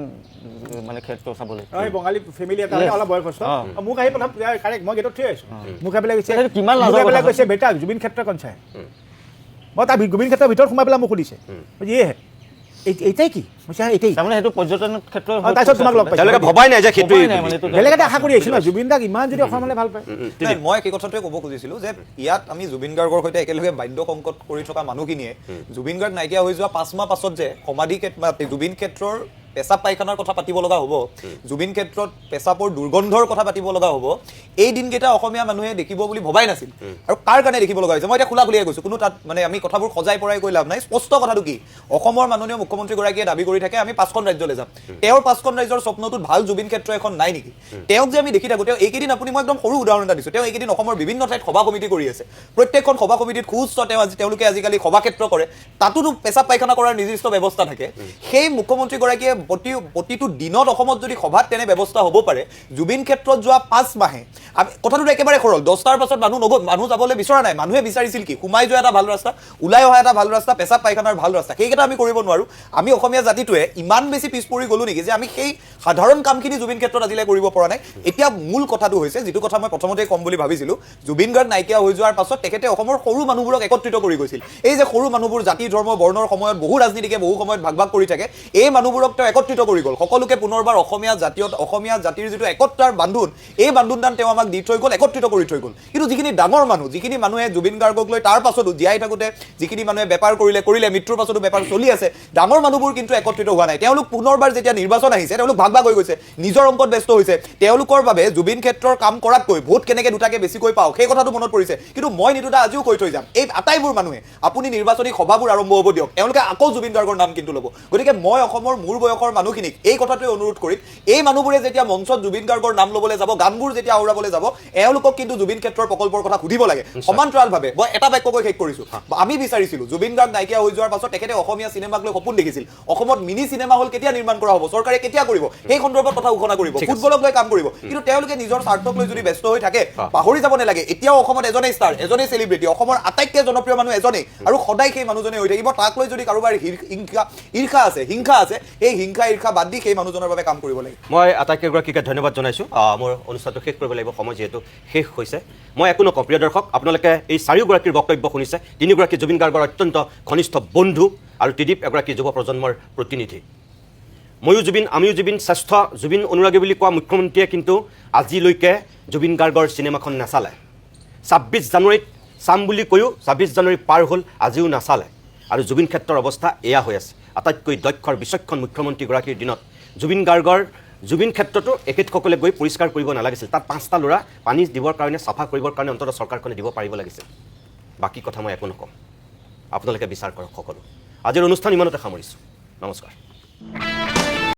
মানে ক্ষেত্ৰ চাবলৈ। বঙালী ফেমিলি এটা অলপ বয়সস্থ, মোক আহি প্ৰথম কাৰেক্ট মই গেটত থৈ আহিছোঁ, মোক আহি পেলাই কৈছে, কিমান লাজৰ কথা কৈছে, বেটা জুবিন ক্ষেত্ৰ কোন চাই? মই তাৰ জুবিন ক্ষেত্ৰৰ ভিতৰত সোমাই পেলাই মোক সুধিছে, ইয়েহে এইটাই কি? এইটাই তাৰমানে সেইটো পৰ্যটন ক্ষেত্ৰ। তাৰপিছত তোমাক লগ পাইছোঁ, তেওঁলোকে ভবাই নাই যে সেইটো বেলেগ এটা আশা কৰি আহিছিল ন, জুবিন দাক ইমান যদি অসমলৈ ভাল পায়। নাই, মই সেই কথাটোৱে ক'ব খুজিছিলোঁ যে ইয়াত আমি জুবিন গাৰ্গৰ সৈতে একেলগে বাদ্য সংকট কৰি থকা মানুহখিনিয়ে জুবিন গাৰ্গ নাইকিয়া হৈ যোৱা 5 মাহ পাছত যে সমাধি ক্ষেত্ৰ, জুবিন ক্ষেত্ৰৰ পেচাব পায়খানাৰ কথা পাতিব লগা হ'ব, জুবিন ক্ষেত্ৰত পেচাবৰ দুৰ্গন্ধৰ কথা পাতিব লগা হ'ব, এই দিনকেইটা অসমীয়া মানুহে দেখিব বুলি ভবাই নাছিল। আৰু কাৰ কাৰণে দেখিব লগা হৈছে? মই এতিয়া খোলা খুলিয়ে কৈছোঁ, কোনো তাত মানে আমি কথাবোৰ সজাই পৰাই কৈ লাভ নাই। স্পষ্ট কথাটো কি, অসমৰ মাননীয় মুখ্যমন্ত্ৰীগৰাকীয়ে দাবী কৰি থাকে আমি 5খন ৰাজ্যলৈ যাম, তেওঁৰ 5খন ৰাজ্যৰ স্বপ্নটোত ভাল জুবিন ক্ষেত্ৰ এখন নাই নেকি? তেওঁক যে আমি দেখি থাকোঁ, তেওঁ এইকেইদিন, আপুনি মই একদম সৰু উদাহৰণ এটা দিছোঁ, তেওঁ এইকেইদিন অসমৰ বিভিন্ন ঠাইত সভা সমিতি কৰি আছে, প্ৰত্যেকখন সভা সমিতিত সুউচ্চ তেওঁ আজি তেওঁলোকে আজিকালি সভা ক্ষেত্ৰ কৰে, তাতোতো পেচাব পায়খানা কৰাৰ নিৰ্দিষ্ট ব্যৱস্থা থাকে। সেই মুখ্যমন্ত্ৰীগৰাকীয়ে প্ৰতিটো দিনত অসমত যদি সভাত তেনে ব্যৱস্থা হ'ব পাৰে, জুবিন ক্ষেত্ৰত যোৱা 5 মাহে, আমি কথাটো একেবাৰে সৰল, 10টাৰ পাছত মানুহ নগ'ল, মানুহ যাবলৈ বিচৰা নাই, মানুহে বিচাৰিছিল কি, সোমাই যোৱা এটা ভাল ৰাস্তা, ওলাই অহা এটা ভাল ৰাস্তা, পেচাব পায়খানাৰ ভাল ৰাস্তা, সেইকেইটা আমি কৰিব নোৱাৰোঁ। আমি অসমীয়া জাতিটোৱে ইমান বেছি পিছ পৰি গ'লোঁ নেকি যে আমি সেই সাধাৰণ কামখিনি জুবিন ক্ষেত্ৰত আজিলৈ কৰিব পৰা নাই? এতিয়া মূল কথাটো হৈছে, যিটো কথা মই প্ৰথমতেই ক'ম বুলি ভাবিছিলোঁ, জুবিন গাৰ্গ নাইকিয়া হৈ যোৱাৰ পাছত তেখেতে অসমৰ সৰু মানুহবোৰক একত্ৰিত কৰি গৈছিল। এই যে সৰু মানুহবোৰ জাতি ধৰ্ম বৰ্ণৰ সময়ত বহু ৰাজনীতিকে বহু সময়ত ভাগ ভাগ কৰি থাকে, এই মানুহবোৰক তেওঁ একত্ৰিত কৰি গ'ল, সকলোকে পুনৰবাৰ অসমীয়া জাতিৰ যিটো একতাৰ বান্ধোন, এই বান্ধোনদান তেওঁ আমাক দি থৈ গ'ল, একত্ৰিত কৰি থৈ গ'ল। কিন্তু যিখিনি ডাঙৰ মানুহ, যিখিনি মানুহে জুবিন গাৰ্গক লৈ তাৰ পাছতো জীয়াই থাকোঁতে যিখিনি মানুহে বেপাৰ কৰিলে, মৃত্যুৰ পাছতো বেপাৰ চলি আছে, ডাঙৰ মানুহবোৰ কিন্তু একত্ৰিত হোৱা নাই। তেওঁলোক পুনৰবাৰ যেতিয়া নিৰ্বাচন আহিছে, তেওঁলোক ভাগ ভাগ হৈ গৈছে, নিজৰ অংকত ব্যস্ত হৈছে। তেওঁলোকৰ বাবে জুবিন ক্ষেত্ৰৰ কাম কৰাতকৈ ভোট কেনেকৈ দুটাকে বেছিকৈ পাওঁ সেই কথাটো মনত পৰিছে। কিন্তু মই নিতুদা আজিও কৈ থৈ যাম, এই আটাইবোৰ মানুহে আপুনি নিৰ্বাচনী সভাবোৰ আৰম্ভ হ'ব দিয়ক, তেওঁলোকে আকৌ জুবিন গাৰ্গৰ নাম কিন্তু ল'ব। গতিকে মই অসমৰ মোৰ বয়সৰ বয়সৰ মানুহখিনিক এই কথাটোৱে অনুৰোধ কৰিম, এই মানুহবোৰে যেতিয়া মঞ্চত জুবিন গাৰ্গৰ নাম ল'বলৈ যাব, গানবোৰ যেতিয়া আওৰাবলৈ যাব, এওঁলোকক কিন্তু জুবিন ক্ষেত্ৰৰ প্ৰকল্পৰ কথা সুধিব লাগে। সমান্তৰালভাৱে মই এটা বাক্য কৈ শেষ কৰিছোঁ, আমি বিচাৰিছিলোঁ জুবিন গাৰ্গ নাইকিয়া হৈ যোৱাৰ পাছত তেখেতে অসমীয়া চিনেমাক লৈ সপোন দেখিছিল, অসমত মিনি চিনেমা হল কেতিয়া নিৰ্মাণ কৰা হ'ব, চৰকাৰে কেতিয়া কৰিব, সেই সন্দৰ্ভত কথা ঘোষণা কৰিব, ফুটবলক লৈ কাম কৰিব। কিন্তু তেওঁলোকে নিজৰ স্বাৰ্থক লৈ যদি ব্যস্ত হৈ থাকে, পাহৰি যাব নালাগে এতিয়াও অসমত এজনেই ষ্টাৰ, এজনেই চেলিব্ৰিটি, অসমৰ আটাইতকৈ জনপ্ৰিয় মানুহ এজনেই আৰু সদায় সেই মানুহজনেই হৈ থাকিব। তাক লৈ যদি কাৰোবাৰ ঈৰ্ষা আছে, হিংসা আছে, সেই হিংসা ঈৰ্ষা বাদ দি সেই মানুহজনৰ বাবে কাম কৰিব লাগে। মই আটাইকেইগৰাকীকে ধন্যবাদ জনাইছোঁ। মোৰ অনুষ্ঠানটো শেষ কৰিব লাগিব, সময় যিহেতু শেষ হৈছে। মই একো নকওঁ। প্ৰিয় দৰ্শক, আপোনালোকে এই চাৰিওগৰাকীৰ বক্তব্য শুনিছে। তিনিগৰাকী জুবিন গাৰ্গৰ অত্যন্ত ঘনিষ্ঠ বন্ধু আৰু ত্ৰিদীপ এগৰাকী যুৱ প্ৰজন্মৰ প্ৰতিনিধি। ময়ো জুবিন, আমিও জুবিন, শ্ৰেষ্ঠ জুবিন অনুৰাগী বুলি কোৱা মুখ্যমন্ত্ৰীয়ে কিন্তু আজিলৈকে জুবিন গাৰ্গৰ চিনেমাখন নাচালে। 26 জানুৱাৰীত চাম বুলি কৈও 26 জানুৱাৰী পাৰ হ'ল, আজিও নাচালে। আৰু জুবিন ক্ষেত্ৰৰ অৱস্থা এয়া হৈ আছে। আটাইতকৈ দক্ষ আৰু বিচক্ষণ মুখ্যমন্ত্ৰীগৰাকীৰ দিনত জুবিন গাৰ্গৰ জুবিন ক্ষেত্ৰতো এখেতসকলে গৈ পৰিষ্কাৰ কৰিব নালাগিছিল। তাত 5টা ল'ৰা পানী দিবৰ কাৰণে, চাফা কৰিবৰ কাৰণে অন্ততঃ চৰকাৰখনে দিব পাৰিব লাগিছিল। বাকী কথা মই একো নকওঁ, আপোনালোকে বিচাৰ কৰক সকলো। আজিৰ অনুষ্ঠান ইমানতে সামৰিছোঁ। নমস্কাৰ।